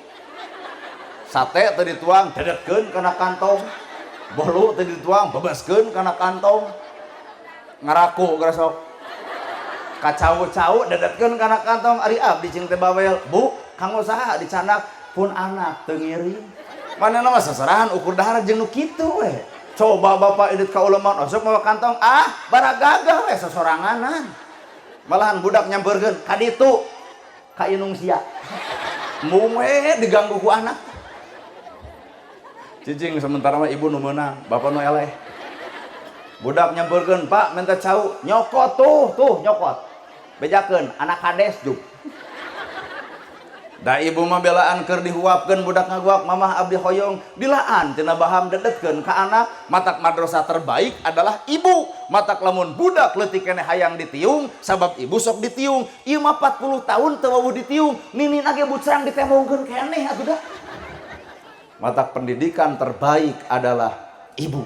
sate teu dituang dedetkeun kana kantong bolu teu dituang bebaskeun kana kantong ngaraku geus kacau-cau dedetkeun kana kantong ari abdi cing teh bawel bu kanggo saha dicandak pun anak teu ngiring manehna mah seserahan ukur dahar jeung nu kitu we. Coba bapak indit ka uleman osok mawa kantong ah baragagah we sesoranganan malahan budak nyampeurkeun ka ditu ka indung sia mung we diganggu ku anak cicing sementara mah ibu nu meunang bapak nu eleh budak nyampeurkeun pak minta cau nyokot tuh tuh nyokot bejakeun anak kades juk da ibu mah belaan keur dihuapkeun budak ngaguak mamah abdi hoyong dilaan tina baham dedetkeun ka anak matak madrasah terbaik adalah ibu matak lamun budak leutik keneh hayang ditiung sabab ibu sok ditiung ieu mah 40 tahun teu wawuh ditiung ninina ge bucrang ditembongkeun keneh atuh da matak pendidikan terbaik adalah ibu.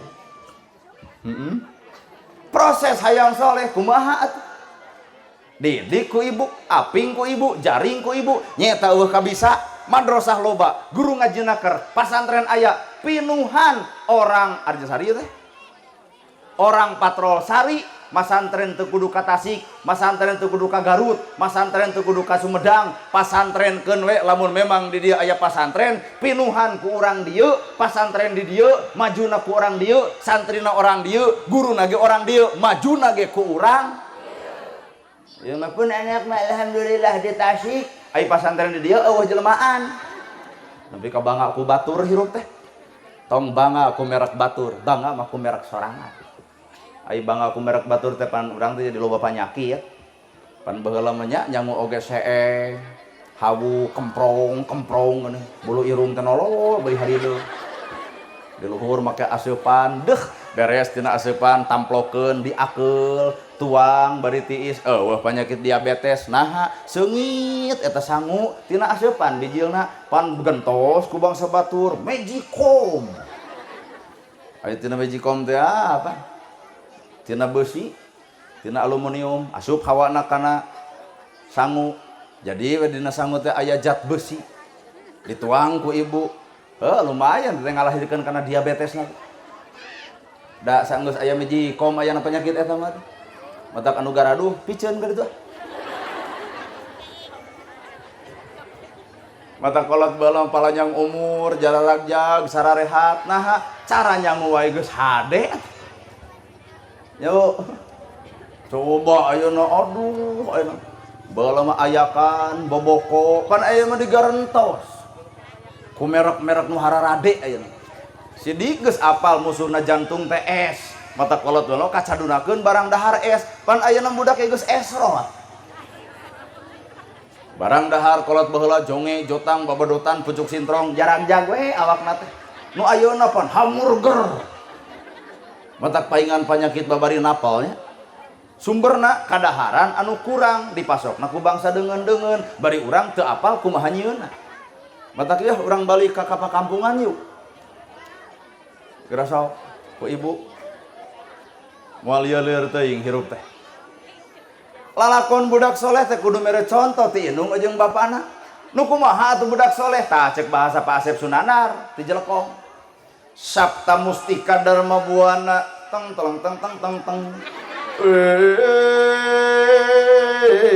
Proses hayang soleh kumaha atuh didik ku ibu, aping ku ibu, jaring ku ibu, nyeta eueuh kabisa, madrasah loba, guru ngaji naker, pasantren aya, pinuhan orang Arjasari teh. Orang Patrol Sari, masantren teu kudu ka Tasik, masantren teu kudu ka Garut, masantren teu kudu ka Sumedang, pasantren keun we lamun memang di dieu aya pasantren, pinuhan ku urang dieu, pasantren di dieu, majuna ku urang dieu, santrina orang dieu, guruna ge orang dieu, majuna ge ku urang. Ya mah pun anak mah alhamdulillah di Tasik, ai pasantren di dieu eueuh jelmaan. Nepi ka bangga ku batur hirup teh. Tong bangga ku merek batur, bangga mah ku merek sorangan. Ai bangga ku merek batur teh pan urang teh jadi loba panyakit. Pan baheula mah nya nyangu oge see, hawu kemprong kemprong geuning, bulu irung teh nolol bari harideung. Di luhur make aseupan, deuh beres tina aseupan tamplokeun diakeul, tuang bari tiis, eueuh penyakit diabetes naha seungit eta sangu tina aseupan bijilna pan gentos ku bangsa batur Magicom. Aya tina Magicom teh apa? Tina besi, tina aluminium, asup hawana kana sangu. Jadi we dina sangu teh aya zat besi. Dituang ku ibu. Heuh lumayan teh ngalahirkeun kana diabetesna. Da sanggeus aya Magicom aya penyakit eta mah. Matak anu garaduh piceun ka ditu. Mata kolot baheula palanyang umur, jararagjag, sararehat. Nah, cara nyangu wae geus hade. Yo. Coba ayeuna aduh ayeuna. Baheula mah ayakan, boboko, pan aya mah digarentos. Ku merek-merek nu hararade ayeuna. Sidik geus apal musuhna jantung teh es. Mata kolot baheula kacadunakeun barang dahar es. Pan ayeuna budak geus esroh. Barang dahar kolot baheula jonge, jotang, babadotan, pucuk sintrong, jarang-jag we awakna teh. Nu ayeuna pan hamburger. Matak paingan panyakit babari napalnya. Sumberna kadaharan anu kurang dipasokna ku bangsa deungeun-deungeun, bari urang teu apal kumaha nyieunna. Matak yeuh urang balik ka kapakampungan yuk. Geura sok ku ibu. Moal lieur-lieur teuing hirup teh. Lalakon budak soleh teh kudu mere contoh ti indung jeung bapana. Nu kumaha atuh budak soleh? Tah cek bahasa Pak Asep Sunandar ti Jelekong. Sabta Mustika Dharma Buana teng teng teng teng teng teng.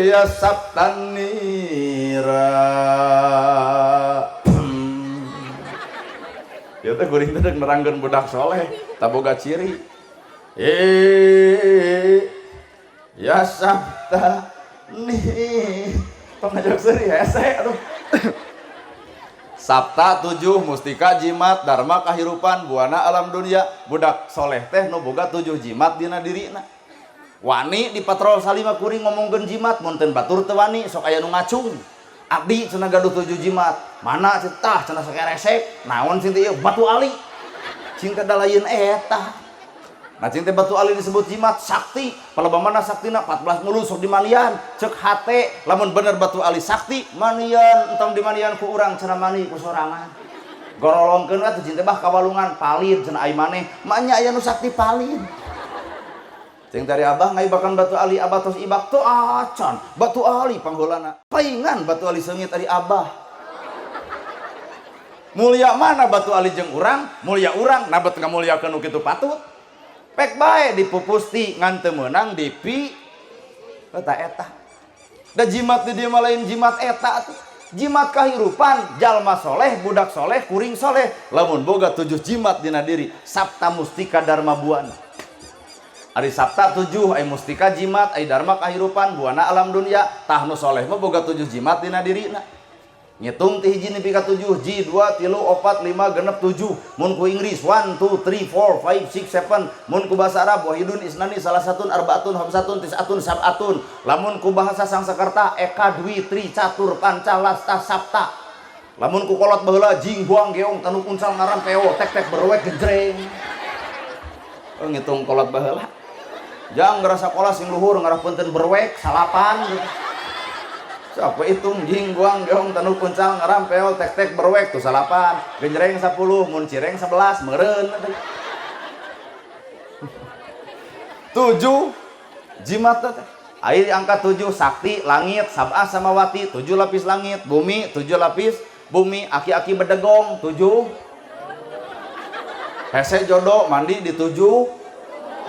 Ya Sabta Nira. Ya teh kuring teh nerangkeun budak soleh, taboga ciri. Ya Sabta nih tong ngajak seuri hese aduh. Sabta 7 mustika jimat dharma kahirupan buana alam dunia. Budak soleh teh nu boga 7 jimat dina dirina. Wani di patrol salima kuring ngomongkeun jimat mun teu batur teu wani sok aya nu ngacung. Abdi cenah gaduh 7 jimat. Mana cenah cenah sakeresek naon cing teh ieu batu ali. Cing teh da lain eta. Nah cing teh batu ali disebut jimat sakti. Palebah mana saktina 14 mulu sok dimanian. Cek hate lamun bener batu ali sakti manian entong dimanian ku urang cenah mani ku sorangan. Gorolongkeun atuh cing teh bah kawalungan palid cenah ai maneh. Maenya aya nu sakti palid. Cing tari abah ngaibakan batu ali abah tos ibak teu acan. Batu ali pangheulana. Paingan batu ali seungit ari abah. Mulia mana batu ali jeung urang? Mulia urang nabet ngamuliakeun nu kitu patut. Pek bae dipupusti ngan teu meunang dipi eta eta. Da jimat di dieu mah lain jimat eta atuh. Jimat kahirupan jalma soleh, budak soleh, kuring soleh. Lamun boga 7 jimat dina diri, Sabta Mustika Dharma Buana. Ari Sabta 7, ai mustika jimat, ai dharma kahirupan, buana alam dunia. Tah nu soleh mah boga 7 jimat dina dirina. Ngitung ti hiji nepi ka 7, ji 2 3 4 5 6 7. Mun ku Inggris 1 2 3 4 5 6 7. Mun ku bahasa Arab wahidun isnani salasatun arbaatun khamsatun tisatun sab'atun. Lamun ku bahasa Sangsakerta eka dwi tri catur panca lasta sapta. Lamun ku kolot baheula jing buang geong tanuk uncal ngaran peo tek tek berwek genjreng. Oh, ngitung kolot baheula. Jang ngerasa sekolah sing luhur ngarah punten berwek salapan gitu. Sok we hitung jing guang geong tanuk uncal ngaram peol tek tek berwek tuh salapan genjreng 10 mun cireng 11 meureun. 7 jimat teh. Air angka 7 sakti langit sab'ah samawati 7 lapis langit bumi 7 lapis bumi aki-aki bedegong 7 hese jodoh mandi di 7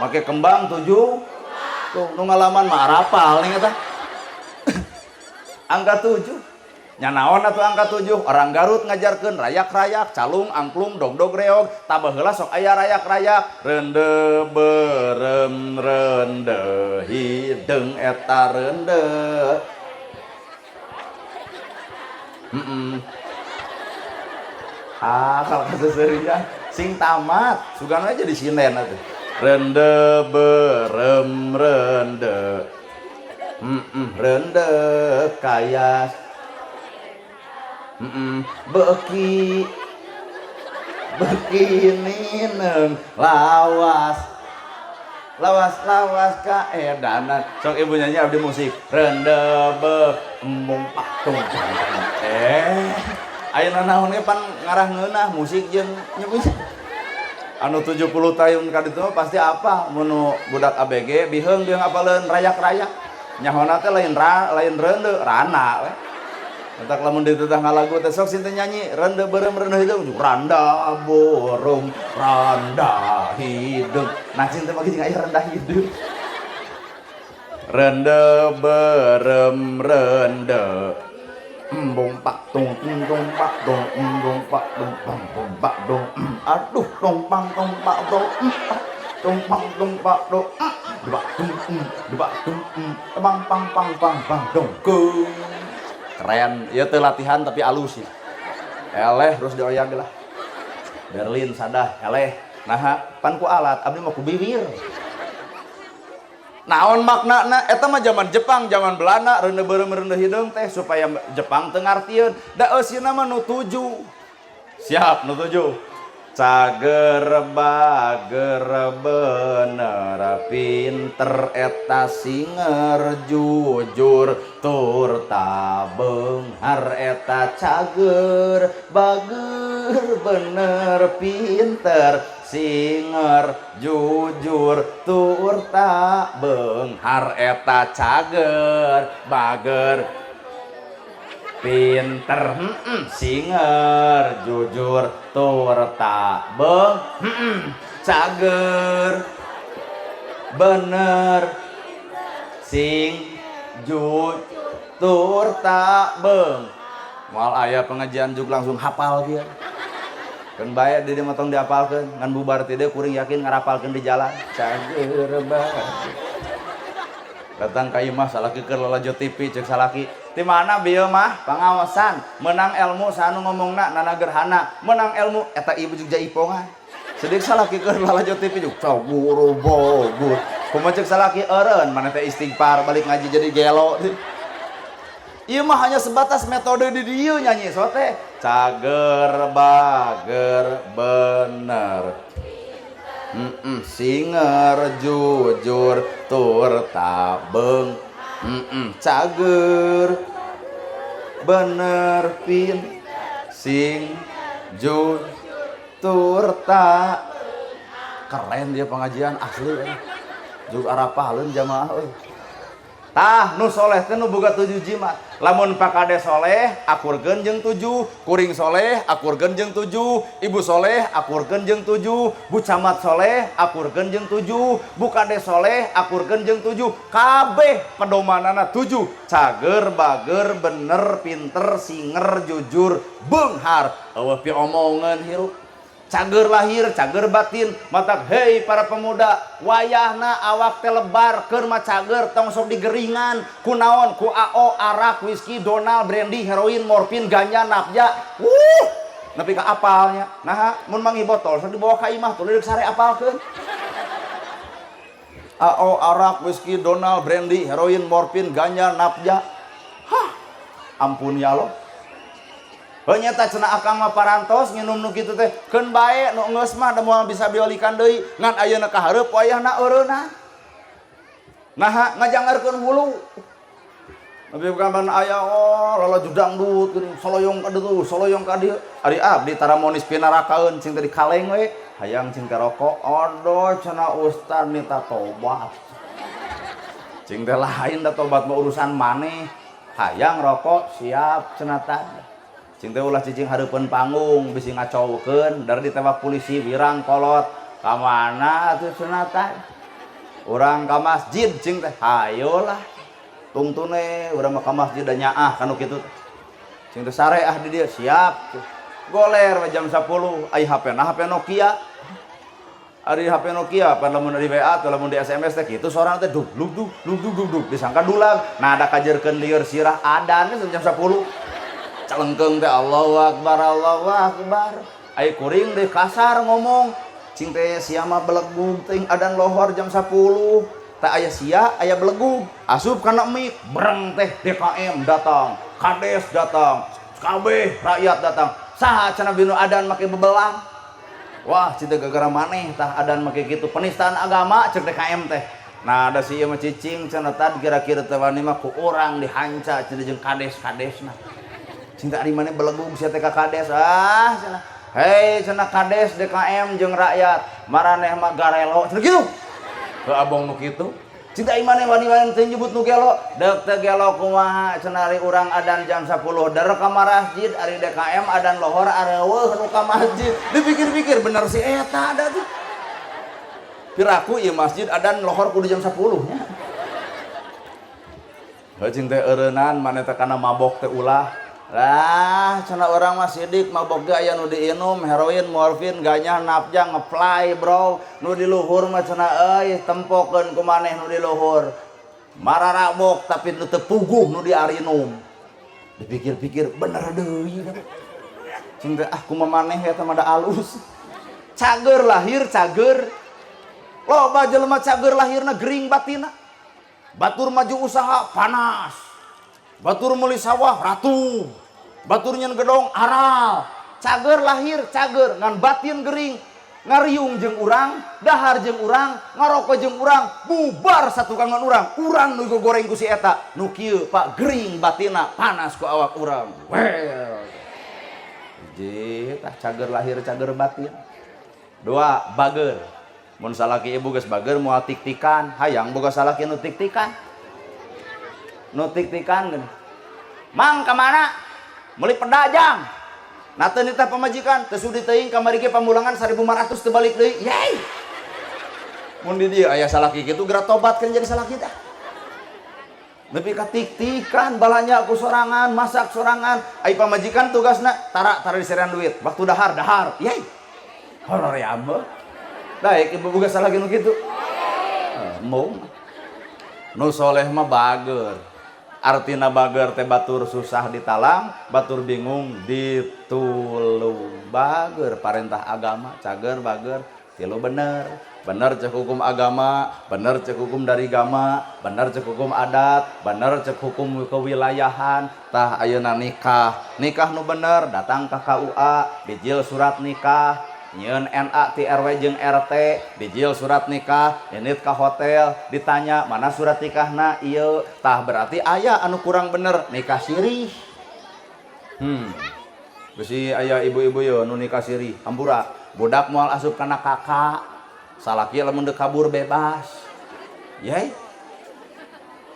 make kembang 7 tuh nu ngalaman mah arapal nih eta. Angka 7 nya naon atuh angka 7 orang Garut ngajarkeun rayak-rayak calung angklung dogdog reog tabah heula sok aya rayak-rayak rende berem rende hideung eta rende. Ah kalau kaseuseureun sing tamat sugan aja di sinden atuh rende berem rende rende kayas beki beki nineng lawas lawas lawas kaedanan sok ibu nyanyi abdi musik rende be embung patung ayeuna naon ge pan ngarah ngeunah musik jeung nyebut anu 70 tahun ka ditu pasti apa mun budak ABG biheung biheung apaleun rayak-rayak nyahona teh lain lain rende rana we. Entak lamun dititah ngalagu teh sok sinten nyanyi rende beureum rende hideung randa borong randa hideung. Nah cing teh mah jeung aya renda hideung. Rende beureum rende embung pak tung tung pak dong embung pak dong bang bung pak dong aduh dong pang tong pak dong dong pang dong pak dong debak dung debak dung bang pang pang pang pang dong gung. Keren ieu teh latihan tapi alus sih. Eleh terus dioyag lah. Berlin sadah eleh naha pan ku alat abdi mah ku bibir. Naon maknana eta mah zaman Jepang, zaman Belanda reuneu beureum reuneu hideung teh supaya Jepang teu ngartieun. Da eusina mah nu 7. Siap nu 7. Cager bager bener pinter eta singer jujur tur tabeunghar eta cager bager bener pinter singer jujur tur tabeunghar eta cager bager pinter singer jujur tur tabeung cager bener sing jujur tur tabeung. Moal aya pengajian juk langsung hafal kieu. Keun bae di dieu mah tong diapalkeun, ngan bubar ti dieu kuring yakin ngarapalkeun di jalan. Cager bager. Datang ka imah salaki keur lalajo TV ceuk salaki. Ti mana bieu mah pangaosan, menang ilmu sanu ngomongna nana gerhana, menang ilmu eta ibu jeung jaipongan. Sedik salaki keur lalajo TV jeung caguru bogur. Kumaha ceuk salaki eureun maneh teh istighfar balik ngaji jadi gelo. Ieu mah hanya sebatas metode di dieu nyanyi so teh. Cager bager bener. Singer jujur tur tabeung cager bener pin sing jujur tur ta. Keren dia pengajian asli euy. Juga arapaleun jamaah euy. Tah nu soleh teh nu boga 7 jimat. Lamun Pak Kades soleh akurkeun jeung 7, kuring soleh akurkeun jeung 7, ibu soleh akurkeun jeung 7, bu camat soleh akurkeun jeung 7, bu kades soleh akurkeun jeung 7, kabeh pedomanana 7. Cager bager bener pinter singer jujur beunghar. Eueuh piomongeun hirup. Cager lahir, cager batin, matak hei para pemuda, wayahna awak teh lebar, keur mah cager tong sok digeringan, kunaon, ku AO, arak, whisky, donald, brandy, heroin, morfin, ganja, napja, nepi ka apalnya. Naha, mun manggih botol sok dibawa ka imah tuluy deuk sare apalkeun. AO, arak, whisky, donald, brandy, heroin, morfin, ganja, napja. Hah, ampun ya Allah. Nyata cenah akang mah parantos nginum nu kitu teh keun bae nu geus mah da moal bisa biolikan deui ngan ayeuna ka hareup wayahna eureunna. Naha ngajangarkeun hulu. Nabi kapan aya oh lalajo dangdut geuning soloyong ka ditu soloyong ka dieu. Ari abdi taramonis pinarakaeun cing teh dikaleng we hayang cing teh rokok aduh cenah ustad minta tobat. Cing teh lain da tobat mah urusan maneh. Hayang rokok siap cenah tadi. Cing teh ulah cicing hareupeun panggung bisi ngacaukeun dari ditewak polisi wirang kolot ka mana atuh cenah tah. Urang ka masjid cing teh hayolah. Tungtune urang mah ka masjid da nyaah kanu kitu. Cing teh sare ah di dieu siap. Goler we jam 10 ai HP na HP Nokia. Ari HP Nokia pan lamun di WA atau lamun di SMS teh kitu sorang teh dug dug dug dug dug dug dug disangka dulang. Nah ada kajerkeun lieur sirah adan jam 10. Calengkeung teh Allahu Akbar Allahu Akbar. Ai kuring deui kasar ngomong. Cing teh sia mah belegug teuing adan lohor jam 10. Teh aya sia aya belegug. Asup kana mik breng teh DKM datang, Kades datang, kabeh rakyat datang. Saha cenah binu adan make bebelang. Wah, cing teh gara-gara maneh tah adan make kitu penistaan agama ceuk DKM teh. Nah, ada si ieu mah cicing cenah tadi kira-kira teh wani mah ku urang dihanca cenah jeung kades-kadesna. Cinta ari maneh belegug sia teh ka kades ah cenah. Hei cenah kades DKM jeung rakyat maraneh mah garelo cenah kitu. Heuh abong nu kitu. Cinta imane wani-wani teu nyebut nu gelo, deuk teu gelo kumaha cenah ari urang adan jam 10 der ka masjid, ari DKM adan lohor areueuh nu ka masjid. Dipikir-pikir bener si eta ada tuh. Piraku ieu masjid adan lohor kudu jam 10 nya. Heuh cing teh eureunnan maneh teh kana mabok teh ulah. Lah cenah urang mah sidik mabok ge aya nu diinum heroin, morfin, ganyah, napjang, ngeplay bro. Nu di luhur mah cenah euy tempokeun ku maneh nu di luhur. Mararabok tapi nu teu puguh nu diarinum. Dipikir-pikir bener deui. Cing teh ah kumaha maneh eta mah da alus. Cager lahir cager. Loba jelema cager lahirna gering batina. Batur maju usaha panas. Batur meuli sawah ratu. Batur nyen gedong aral. Cager lahir cager ngan batin gering. Ngariung jeung urang, dahar jeung urang, ngaroko jeung urang, bubar satukangan urang. Urang nu goreng ku si eta. Nu kieu Pak gering batina panas ku awak urang. Well. Hiji tah cager lahir cager batin. Dua, bager. Mun salaki ibu geus bager moal tik-tikan, hayang boga salaki nu tik-tikan. Nu tik-tikan geuning. Mang ka mana? Meuli pedajang. Nah teu nitah pamajikan, teu sudi teuing kamari ge pamulangan 1500 teu balik deui. Yey. Mun di dieu aya salaki kitu geura tobat kan jadi salaki teh. Nepi ka tik-tikan balanja ku sorangan, masak sorangan. Ai pamajikan tugasna tara tara diserean duit. Waktu dahar dahar. Yey. Horor ya ambe. Daek ibu boga salaki nu kitu. Embung. Nu soleh mah bager. Artina bager teh batur susah ditalang, batur bingung ditulung. Bager parentah agama, cager bager, tilu bener. Bener cek hukum agama, bener cek hukum dari gama, bener cek hukum adat, bener cek hukum kewilayahan. Tah ayeuna nikah, nikah nu bener datang ka KUA, bijil surat nikah, nyieun NA ti RW jeung RT, bijil surat nikah, indit ka hotel, ditanya mana surat nikahna ieu. Tah berarti aya anu kurang bener nikah sirih. Bisi aya ibu-ibu yo nu nikah sirih, hampura. Budak moal asup kana kakak. Salaki lamun deuk kabur bebas. Yey.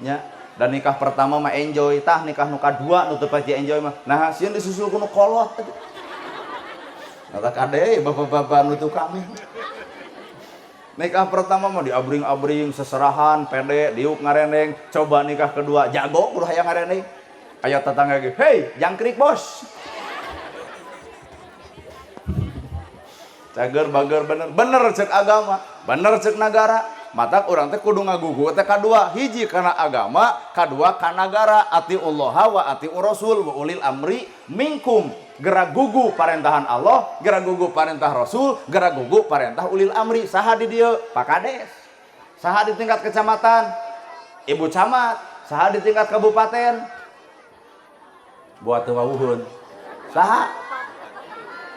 Nya, dan nikah pertama mah enjoy, tah nikah nu kadua nu teu pati enjoy mah. Nah, sieun disusul ku nu kolot. Kata kade bapak-bapak nu tukang. Nikah pertama mah diabring-abring, seserahan, pede, diuk ngarendeng. Coba nikah kedua, jago kudu hayang ngarendeng. Aya tetangga ge, "Hei, jangkrik, Bos." Cager bager bener, bener cek agama, bener cek nagara. Matak urang teh kudu ngagugu teh kadua, hiji kana agama, kadua kana nagara. Atiullaha wa atiur rasul wa ulil amri minkum. Gerak gugu parentahan Allah, gerak gugu parentah Rasul, gerak gugu parentah ulil amri. Saha di dieu? Pak Kades. Saha di tingkat kecamatan? Ibu camat. Saha di tingkat kabupaten? Buat teu wawuhun. Saha?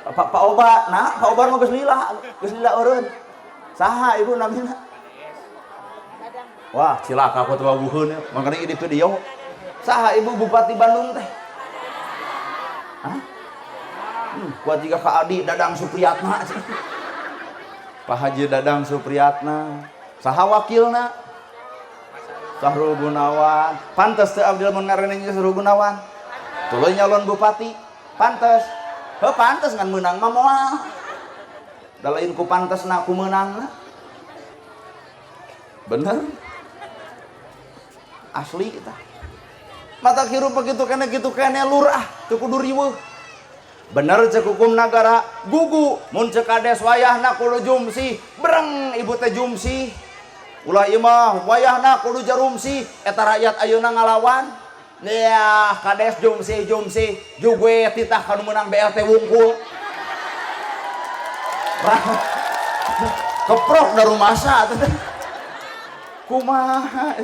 Pak Pak Obar. Nah, Pak Obar mah geus lila eureun. Saha ibu namina? Wah, cilaka aku teu wawuhun ya. Makanya di video. Saha ibu Bupati Bandung teh? Hah? Kuat juga Kak Adi Dadang Supriyatna. Pak Haji Dadang Supriyatna. Saha wakilna? Sahrul Gunawan. Pantes teu abdi lamun ngaranna Sahrul Gunawan. Tuluy nyalon bupati. Pantes. Heuh pantes ngan meunang mah moal. Da lain ku pantesna ku meunangna. Bener? Asli kita. Mata hirup begitu kene gitu kene lurah teu kudu riweuh. Bener cek hukum nagara gugu mun cek kades wayahna kudu jumsih breng ibu teh jumsih ulah ieu mah wayahna kudu jarumsih eta rakyat ayeuna ngalawan ya kades jumsih jumsih jugue titah kanu meunang BLT wungkul keprok da rumasa teh kumaha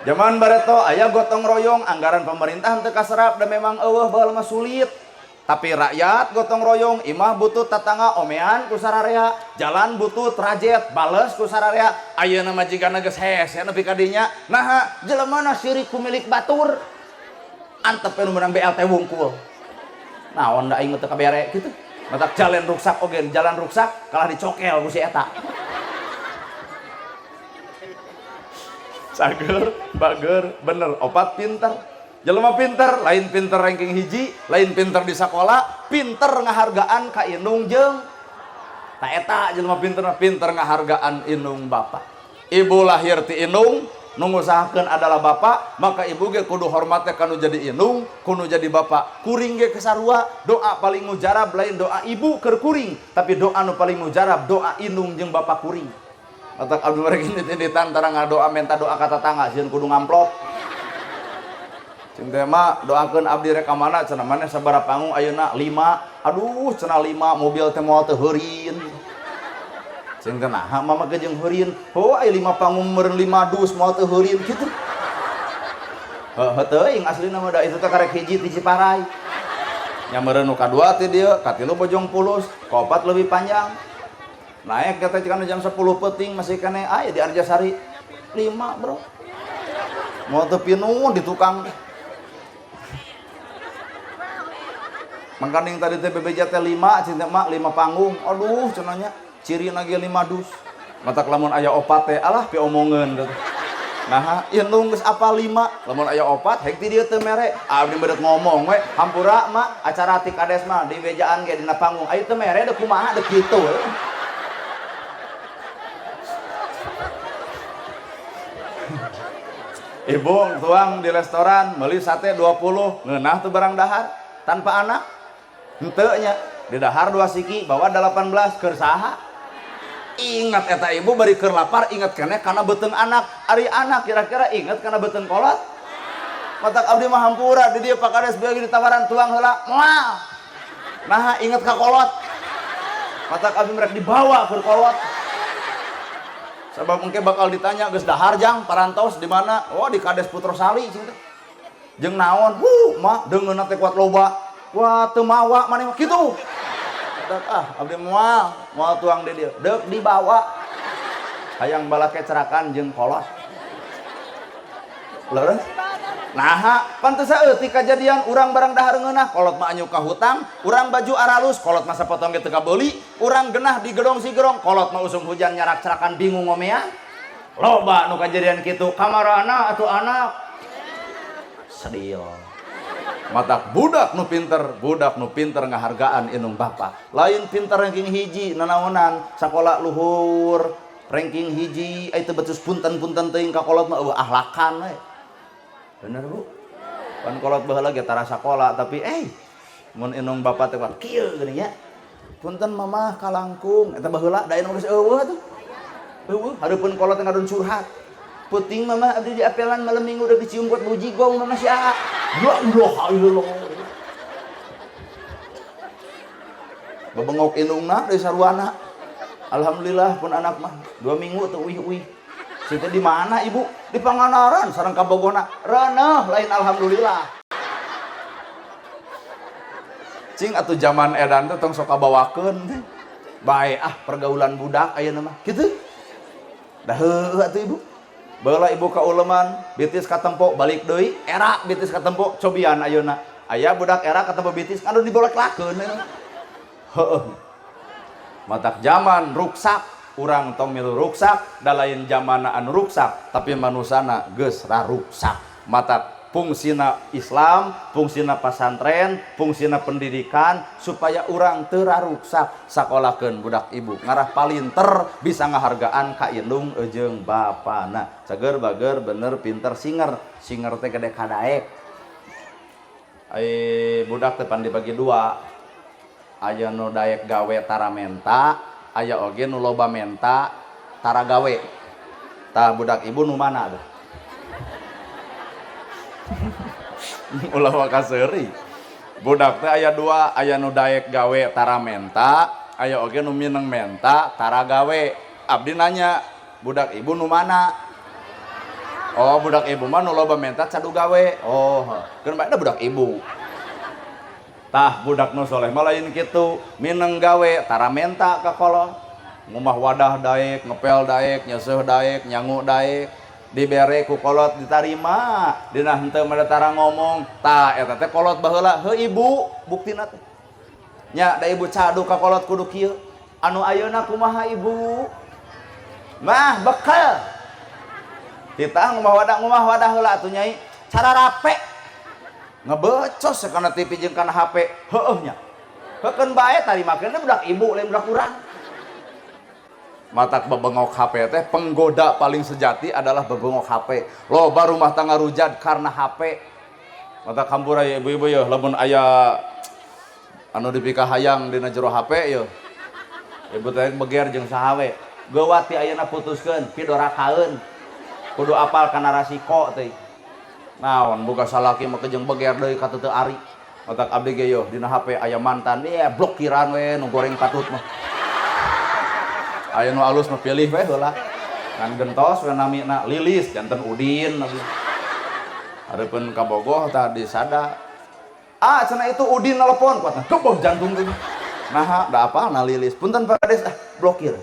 zaman bareto aya gotong royong anggaran pemerintah teu kaserap da memang eueuh baheula mah sulit. Tapi rakyat gotong royong, imah butut tatangga omean ku sararea, jalan butut rajet bales ku sararea. Ayeuna mah jigana geus hese nepi ka dinya. Naha jelemana sirik ku milik batur. Antep nu meunang BLT wungkul. Naon da aing teu kabere kitu. Matak jalan ruksak oge, jalan ruksak kalah dicokel ku si eta. Cager, bager, bener, opat pinter. Jelema pinter, lain pinter ranking hiji, lain pinter di sekolah, pinter ngahargaan ka indung jeung ta eta jelema pinter, pinter ngahargaan indung bapak. Ibu lahir ti indung, nu ngusahakeun adalah bapak, maka ibu ge kudu hormatnya kanu jadi indung, kudu jadi bapak. Kuring ge kesarua, doa paling mujarab lain doa ibu keur kuring, tapi doa nu paling mujarab doa indung jeung bapak kuring. Matak abdi mereka indit-inditan tara ngadoa minta doa ka tatangga sieun kudu ngamplop. Cing teh mah doakeun abdi rek ka mana cenah maneh sabaraha panggung ayeuna 5. Aduh cenah 5 mobil teh moal teu heurin. Cing teh naha mama ge jeung heurin. Oh aya 5 panggung meureun 5 dus moal teu heurin kitu. Heuh teuing aslina mah da itu teh karek hiji ti Ciparai. Nya meureun nu kadua ti dieu, katilu Bojong Pulus, kaopat leuwih panjang. Naik kata kana jam 10 peuting masih kene aya di Arjasari 5, bro. Moal teu pinuh di tukang. Mangkaning tadi teh bebeja teh 5, cinta mak 5 panggung. Aduh cenanya ciri lagi 5 dus. Matak lamun aya opat teh alah piomongeun teh. Nah, indung geus apal 5, lamun aya opat hek ti dieu teu mere. Abdi beureut ngomong we, hampura mak acara ti kades mah di bejaan ge dina panggung. Aya teu mere deuk kumaha deuk kitu we. Ibu tuang di restoran meuli sate 20, ngeunah tuh barang dahar tanpa anak. Henteu nya, di dahar 2 siki bawa 18 keur saha? Ingat eta ibu bari keur lapar ingat keneh kana beuteung anak. Ari anak kira-kira ingat kana beuteung kolot? Matak abdi mah hampura di dieu Pak Kades beugi ditawaran tuang heula. Moal. Naha ingat ka kolot. Matak abdi merek dibawa keur kolot. Sabab engke bakal ditanya geus dahar jang parantos di mana? Oh di Kades Putrosali cing teh. Jeung naon? Huh, mah deungeunna teh kuat loba. Wah, teu mawa maneh mah kitu. Dak ah, abdi moal, moal tuang di dieu. Deuk dibawa. Hayang balake cerakan jeung kolot. Leres? Naha, pantes saeutik kajadian urang barang dahar ngeunah, kolot mah anyuk ka hutang, urang baju aralus, kolot mah sapotong ge teu kabeuli, urang genah di gedong sigerong, kolot mah usum hujan nyarak cerakan bingung ngomea. Loba nu kajadian kitu, kamarana atuh anak. Sedih. Matak budak nu pinter, budak nu pinter ngahargaan indung bapa. Lain pinter ranking hiji nanaonan, sakola luhur, ranking hiji, ai teu becus punten-punten teuing ka kolot mah eueuh ahlakan we. Bener Bu? Pan kolot baheula ge tara sakola tapi mun indung bapa teh kieu geuning nya. Punten mamah kalangkung, eta baheula da indung geus eueuh atuh. Eueuh, hareupeun kolot teh ngadon curhat. Puting mama abdi di apelan malam minggu udah dicium buat buji gong mama si Aa. Ya Allah, ya Allah. Bebengok indungna dari saruana. Alhamdulillah pun anak mah 2 minggu tuh uih-uih. Situ di mana ibu? Di Pangandaran sareng kabogona. Reuneuh lain alhamdulillah. Cing atuh zaman edan teh tong sok kabawakeun teh. Bae ah pergaulan budak ayeuna mah. Kitu. Dah heueuh atuh ibu. Baheula ibu ka uleman, bitis katempo balik deui, era bitis katempo cobian ayeuna. Aya budak era katempo bitis anu diboleklakeun. Heueuh. Matak zaman ruksak, urang tong milu ruksak, da lain zamana anu ruksak, tapi manusana geus raruksak. Matak fungsina Islam, fungsina pasantren, fungsina pendidikan supaya urang teu raruksak sakolakeun budak ibu ngarah palinter bisa ngahargaan ka indung jeung bapana. Cager bager bener pinter singer, singer teh gede kadaek. Ai budak teh pan dibagi dua. Aya nu daek gawe tara menta, aya oge nu loba menta tara gawe. Tah budak ibu nu mana tuh? Ulah waka seuri. Budak teh aya dua, aya nu daek gawe tara menta, aya oge nu mineng menta tara gawe. Abdi nanya, budak ibu nu mana? Oh, budak ibu mah nu loba menta cadu gawe. Oh, keun bae da budak ibu. Tah budak nu soleh mah lain kitu, mineng gawe tara menta ka kolot. Ngumah wadah daek, ngepel daek, nyeuseuh daek, nyangu daek. Dibere ku kolot ditarima, dina henteu mah tara ngomong. Tah eta teh kolot baheula, heuh ibu buktina teh. Nya da ibu cadu ka kolot kudu kieu. Anu ayeuna kumaha ibu? Mah bekal. Titah ngumah wadah heula atuh nyai. Cara rape. Ngebecos kana TV jeung kana HP. Heueuh nya. Heukeun bae tarimakeun budak ibu lain budak urang. Matak bebengok HP teh penggoda paling sejati adalah bebengok HP. Loba rumah tangga rujad karena HP. Matak hampura ya ibu-ibu ya lamun aya anu dipikahayang dina jero HP ya. Ibu teh beger jeung saha we. Geuwat ti ayeuna putuskeun, pidorakaeun. Kudu apal kana rasiko teh. Naon boga salaki mah jeung beger deui ka teu ari. Matak abdi ge yo dina HP aya mantan ye blokiran we nu goreng patut mah. Aya nu alus mah pilih we heula. Ngan gentos we namina Lilis janten Udin. Hareupeun ka Bogoh tah disada. Ah cenah itu Udin nelpon kuatna gebog jantung teh. Naha da apal na Lilis. Punten Pak Kades ah blokir.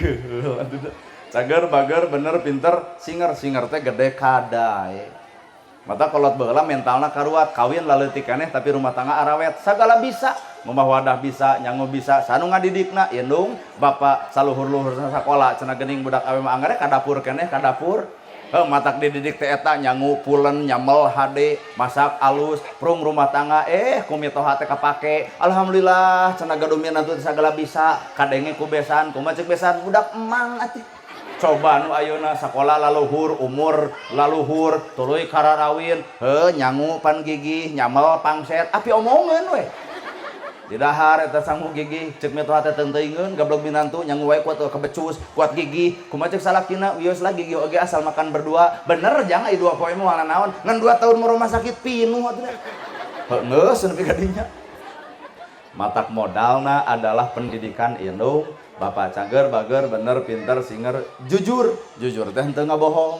Geul atuh. Cager bager bener pinter singer singer teh gede kadae. Mata kolot baheula mentalna karuat kawin laleutik keneh tapi rumah tangga arawet sagala bisa ngumah wadah bisa nyangu bisa sanu ngadidikna indung bapak saluhur-luhur sakola cenah geuning budak awe mah anggar ka dapur keneh ka dapur heuh matak dididik teh eta nyangu pulen nyamel hade masak alus prung rumah tangga ku mitoha teh kapake alhamdulillah cenah gaduh minantu teh sagala bisa kadenge ku besan kumaha ceuk besan budak emang atuh. Coba nu ayeuna sakola laluhur umur laluhur tuluy kararawin heuh nyangu pan gigih nyamel pangset api omongeun we di dahar eta sangu gigih ceuk mitoha teh teunteuingeun gablog minantu nyangu wae kuat kebecus kuat gigih kumaha ceuk salakina wios lah gigih oge asal makan berdua bener jang ai dua poe moal naon ngan 2 tahun mau rumah sakit pinuh atuh heuh geus nepi ka dinya. Matak modalna adalah pendidikan indung bapak cager bager bener pinter singer jujur jujur teh henteu ngabohong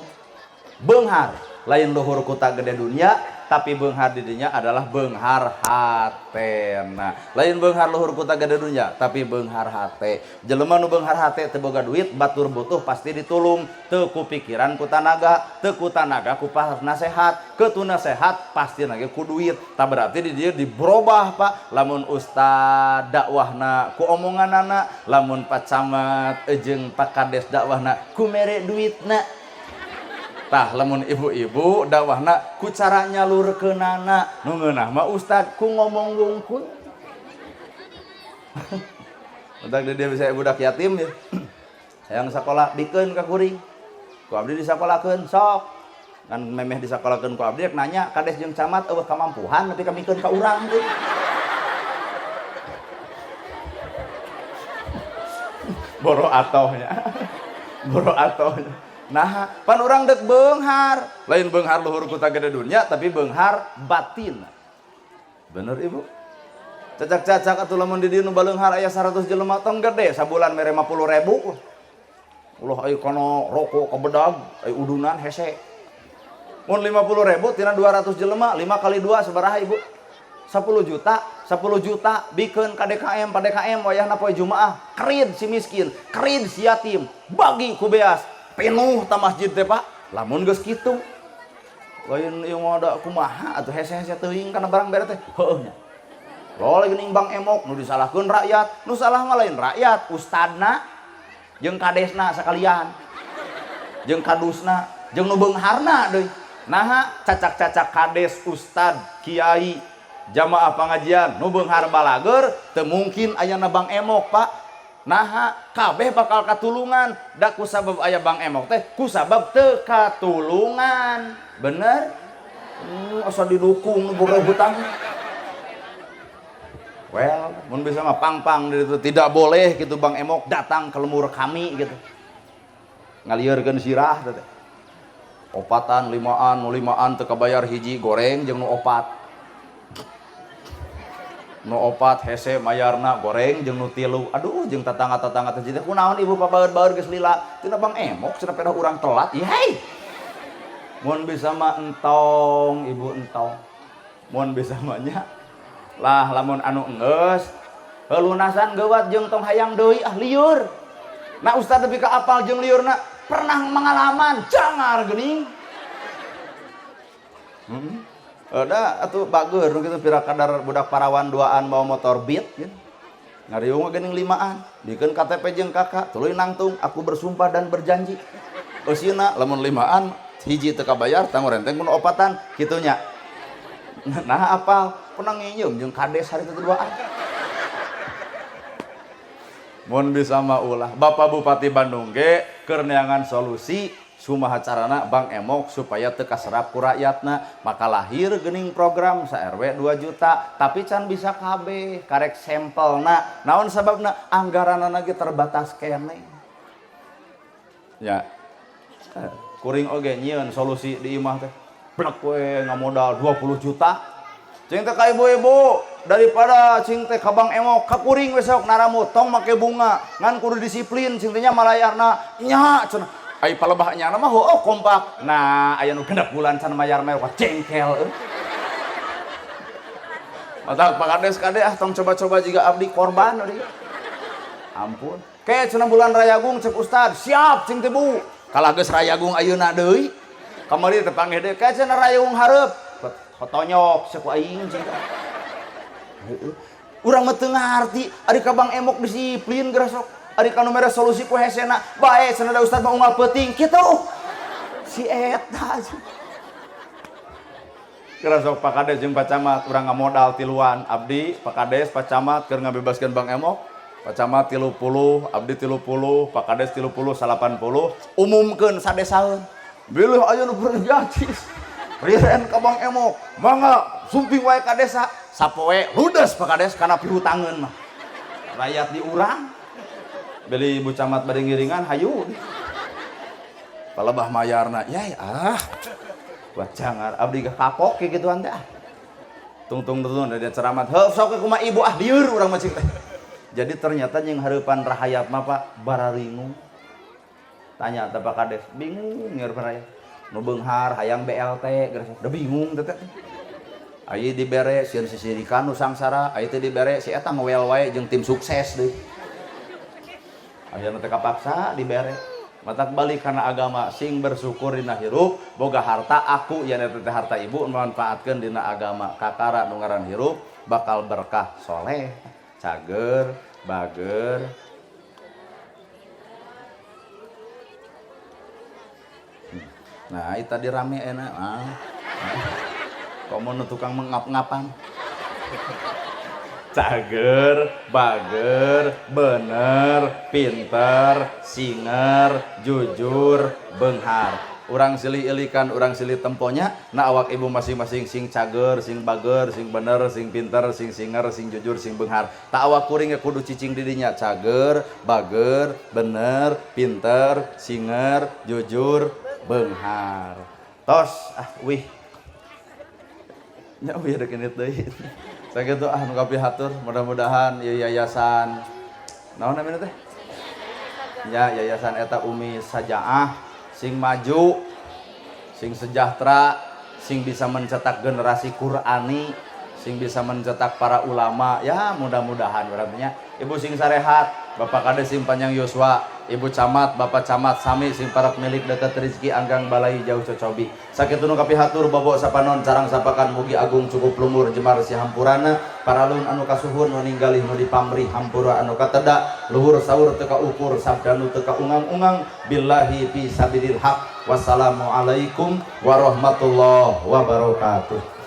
beunghar lain luhur kuta gede dunia tapi beunghar di dinya adalah beunghar hatena lain beunghar luhur kuta gede dunia tapi beunghar hate jelema nu beunghar hate teu boga duit batur butuh pasti ditulung teu ku pikiran ku tanaga teu ku tanaga ku nasehat ketu nasehat pasti nage ku duit tah berarti di dieu diberobah Pak lamun ustad dakwahna ku omonganana lamun Pak Camat jeung Pak Kades dakwahna ku mere duitna. Tah lamun ibu-ibu dakwahna ku cara nyalurkeunana nu ngeunah mah ustad ku ngomong wungkul. Budak dia bisa budak yatim ya. Hayang sakola bikeun ka kuring. Ku abdi disakolakeun sok. Ngan memeh disakolakeun ku abdi nanya kades jeung camat eueuh kamampuhan nepi ka mikeun ka urang teh. Boro atohnya. Boro atohnya. Nah, pan urang dek beunghar, lain beunghar luhur kuta gede dunia tapi beunghar batin. Bener ibu? Cacak-cacak atuh lamun di dieu nu baleunghar aya 100 jelema tong gede sabulan mere 50.000. Ulah ai kana rokok kabedag, ai udunan hese. Mun 50.000 tina 200 jelema, 5 kali 2 sabaraha ibu? 10 juta, 10 juta bikeun ka DKM, pa DKM wayahna poe Jumaah, kerid si miskin, kerid si yatim, bagi ku beas. Penuh ta masjid teh Pak. Lamun geus kitu. Lain ieu mah da kumaha atuh hese-hese teuing kana barang bere teh. Heueuh nya. Lo lagi nimbang emok nu disalahkeun rakyat, nu salah mah lain rakyat, ustadna jeung kadesna sakalian. Jeung kadusna, jeung nu beungharna deui. Naha cacak-cacak kades, ustad, kiai, jamaah pengajian nu beunghar balager teu mungkin ayana bang emok Pak. Naha kabeh bakal katulungan da kusabab aya bang emok teh kusabab teu katulungan bener asa didukung nu boga hutang well mun bisa mah pang-pang itu tidak boleh gitu bang emok datang ke lemur kami gitu ngalieurkeun sirah teh opatan limaan nu limaan teu kabayar hiji goreng jeung nu opat nu opat hese mayarna goreng jeung nu tilu aduh jeung tetangga-tetangga teh kunaon ibu pabaeur-baeur geus lila tina bang emok cenah pedah urang telat yey mun bisa mah entong ibu entong mun bisa mah nya lah lamun anu enggeus lunasan geuwat jeung tong hayang deui ah liur nah ustad nepi ka apal jeung liurna pernah mengalaman jangar geuning Ada atuh bager nu kitu pira kadar budak parawan duaan bawa motor Beat gitu. Ngariung geuning limaan, bikeun KTP jeung KK, tuluy nangtung, aku bersumpah dan berjanji. Eusina lamun limaan hiji teu kabayar tanggung renteng kudu opatan kitu nya. Nah apal, pernah nginjem jeung kades hari teh duaan. Mun bisa mah ulah. Bapak Bupati Bandung ge keur neangan solusi sumaha carana Bank Emok supaya teu kaserap ku rakyatna, maka lahir geuning program sa RW 2 juta, tapi can bisa kabeh, karek sampelna. Naon sababna? Anggaranana ge terbatas keneh. Ya. Kuring oge nyieun solusi di imah teh. Blek we ngamodal 20 juta. Cing teh ka ibu-ibu, daripada cing teh ka Bank Emok, ka kuring we sok naramut, tong make bunga, ngan kudu disiplin cing teh nya malayarna. Nya cenah. Ai palebah nyana mah heueuh kompak. Nah, aya nu genep bulan can mayar-mayar wah jengkel euy. Matak Pak Kades kade ah tong coba-coba jiga abdi korban abdi. Ampun. Ke cenah bulan Rayagung cek ustad, siap cing teh Bu. Kalah geus Rayagung ayeuna deui. Kamari teh panggih deui, ke cenah Rayagung hareup. Kotonyok cek ku aing cing teh. Heueuh. Urang mah teu ngarti ari ka Bank Emok disiplin geura sok. Ari kanu mere solusi ku hesena, bae cenah da ustad mah unggal peuting kitu. Si eta. Geura sok Pak Kades jeung Pak Camat urang ngamodal tiluan, abdi Pak Kades Pak Camat keur ngabebaskeun Bank Emok. Pak Camat 30, abdi 30, Pak Kades 30, 80, umumkeun sadesaeun. Bilih aya nu berjanji. Riren ka Bank Emok, mangga sumping wae ka desa. Sapoe ludes Pak Kades kana pihutangeun mah. Rakyat di urang. Beli ibu camat bade ngiringan hayu. Palebah mayarna, yai ah. Buat jangar abdi ge kapok kieu gituan teh ah. Tungtung tungtung da ceramah, heuh sok kumaha ibu ah lieur urang mah cing teh. Jadi ternyata yang hareupan rahayat mah Pak bararingung. Tanya teh Pak Kades, bingung ngarepan rakyat. Nu beunghar hayang BLT geus da bingung teh teh. Aya dibere sieun sisirikan nu sangsara, aya teh dibere si eta ngewel wae jeung tim sukses deui. Aya nu teh kapaksa dibere. Matak balik karena agama sing bersyukur dina hirup, boga harta aku yen eta teh harta ibu manfaatkeun dina agama. Kakara nu ngaran hirup bakal berkah soleh, cager, bager. Nah, itu tadi rame enak. Ah. Komo nu tukang mengap-ngapan. Cager, bager, bener, pinter, singer, jujur, benghar. Urang silih ilikan, urang silih temponya. Nah awak ibu masing-masing sing cager, sing bager, sing bener, sing pinter, sing singer, sing jujur, sing benghar. Tak awak kuring ge kudu cicing didinya cager, bager, bener, pinter, singer, jujur, benghar. Tos, ah wih. Nya wih rek ini deui. Sakitu ah nu kapihatur, mudah-mudahan ieu yayasan naon namina teh? Ya, yayasan eta Umi Sajaah sing maju, sing sejahtera, sing bisa mencetak generasi Qurani, sing bisa mencetak para ulama. Ya, mudah-mudahan berartinya ibu sing sarehat, Bapak Kades sing panjang yuswa, Ibu Camat, Bapak Camat sami sing parak milik deket rezeki anggang balai jauh cocobi. Sakitu nu kapihatur bobo sapanon carang sapakan mugi agung cukup lumur jemar si hampurana paralun anu kasuhun nu ninggalih nu dipamrih hampura anu kateda luhur saur teu kaukur sabda nu teu kaungang-ungang billahi fi sabilil haq. Wassalamualaikum warahmatullahi wabarakatuh.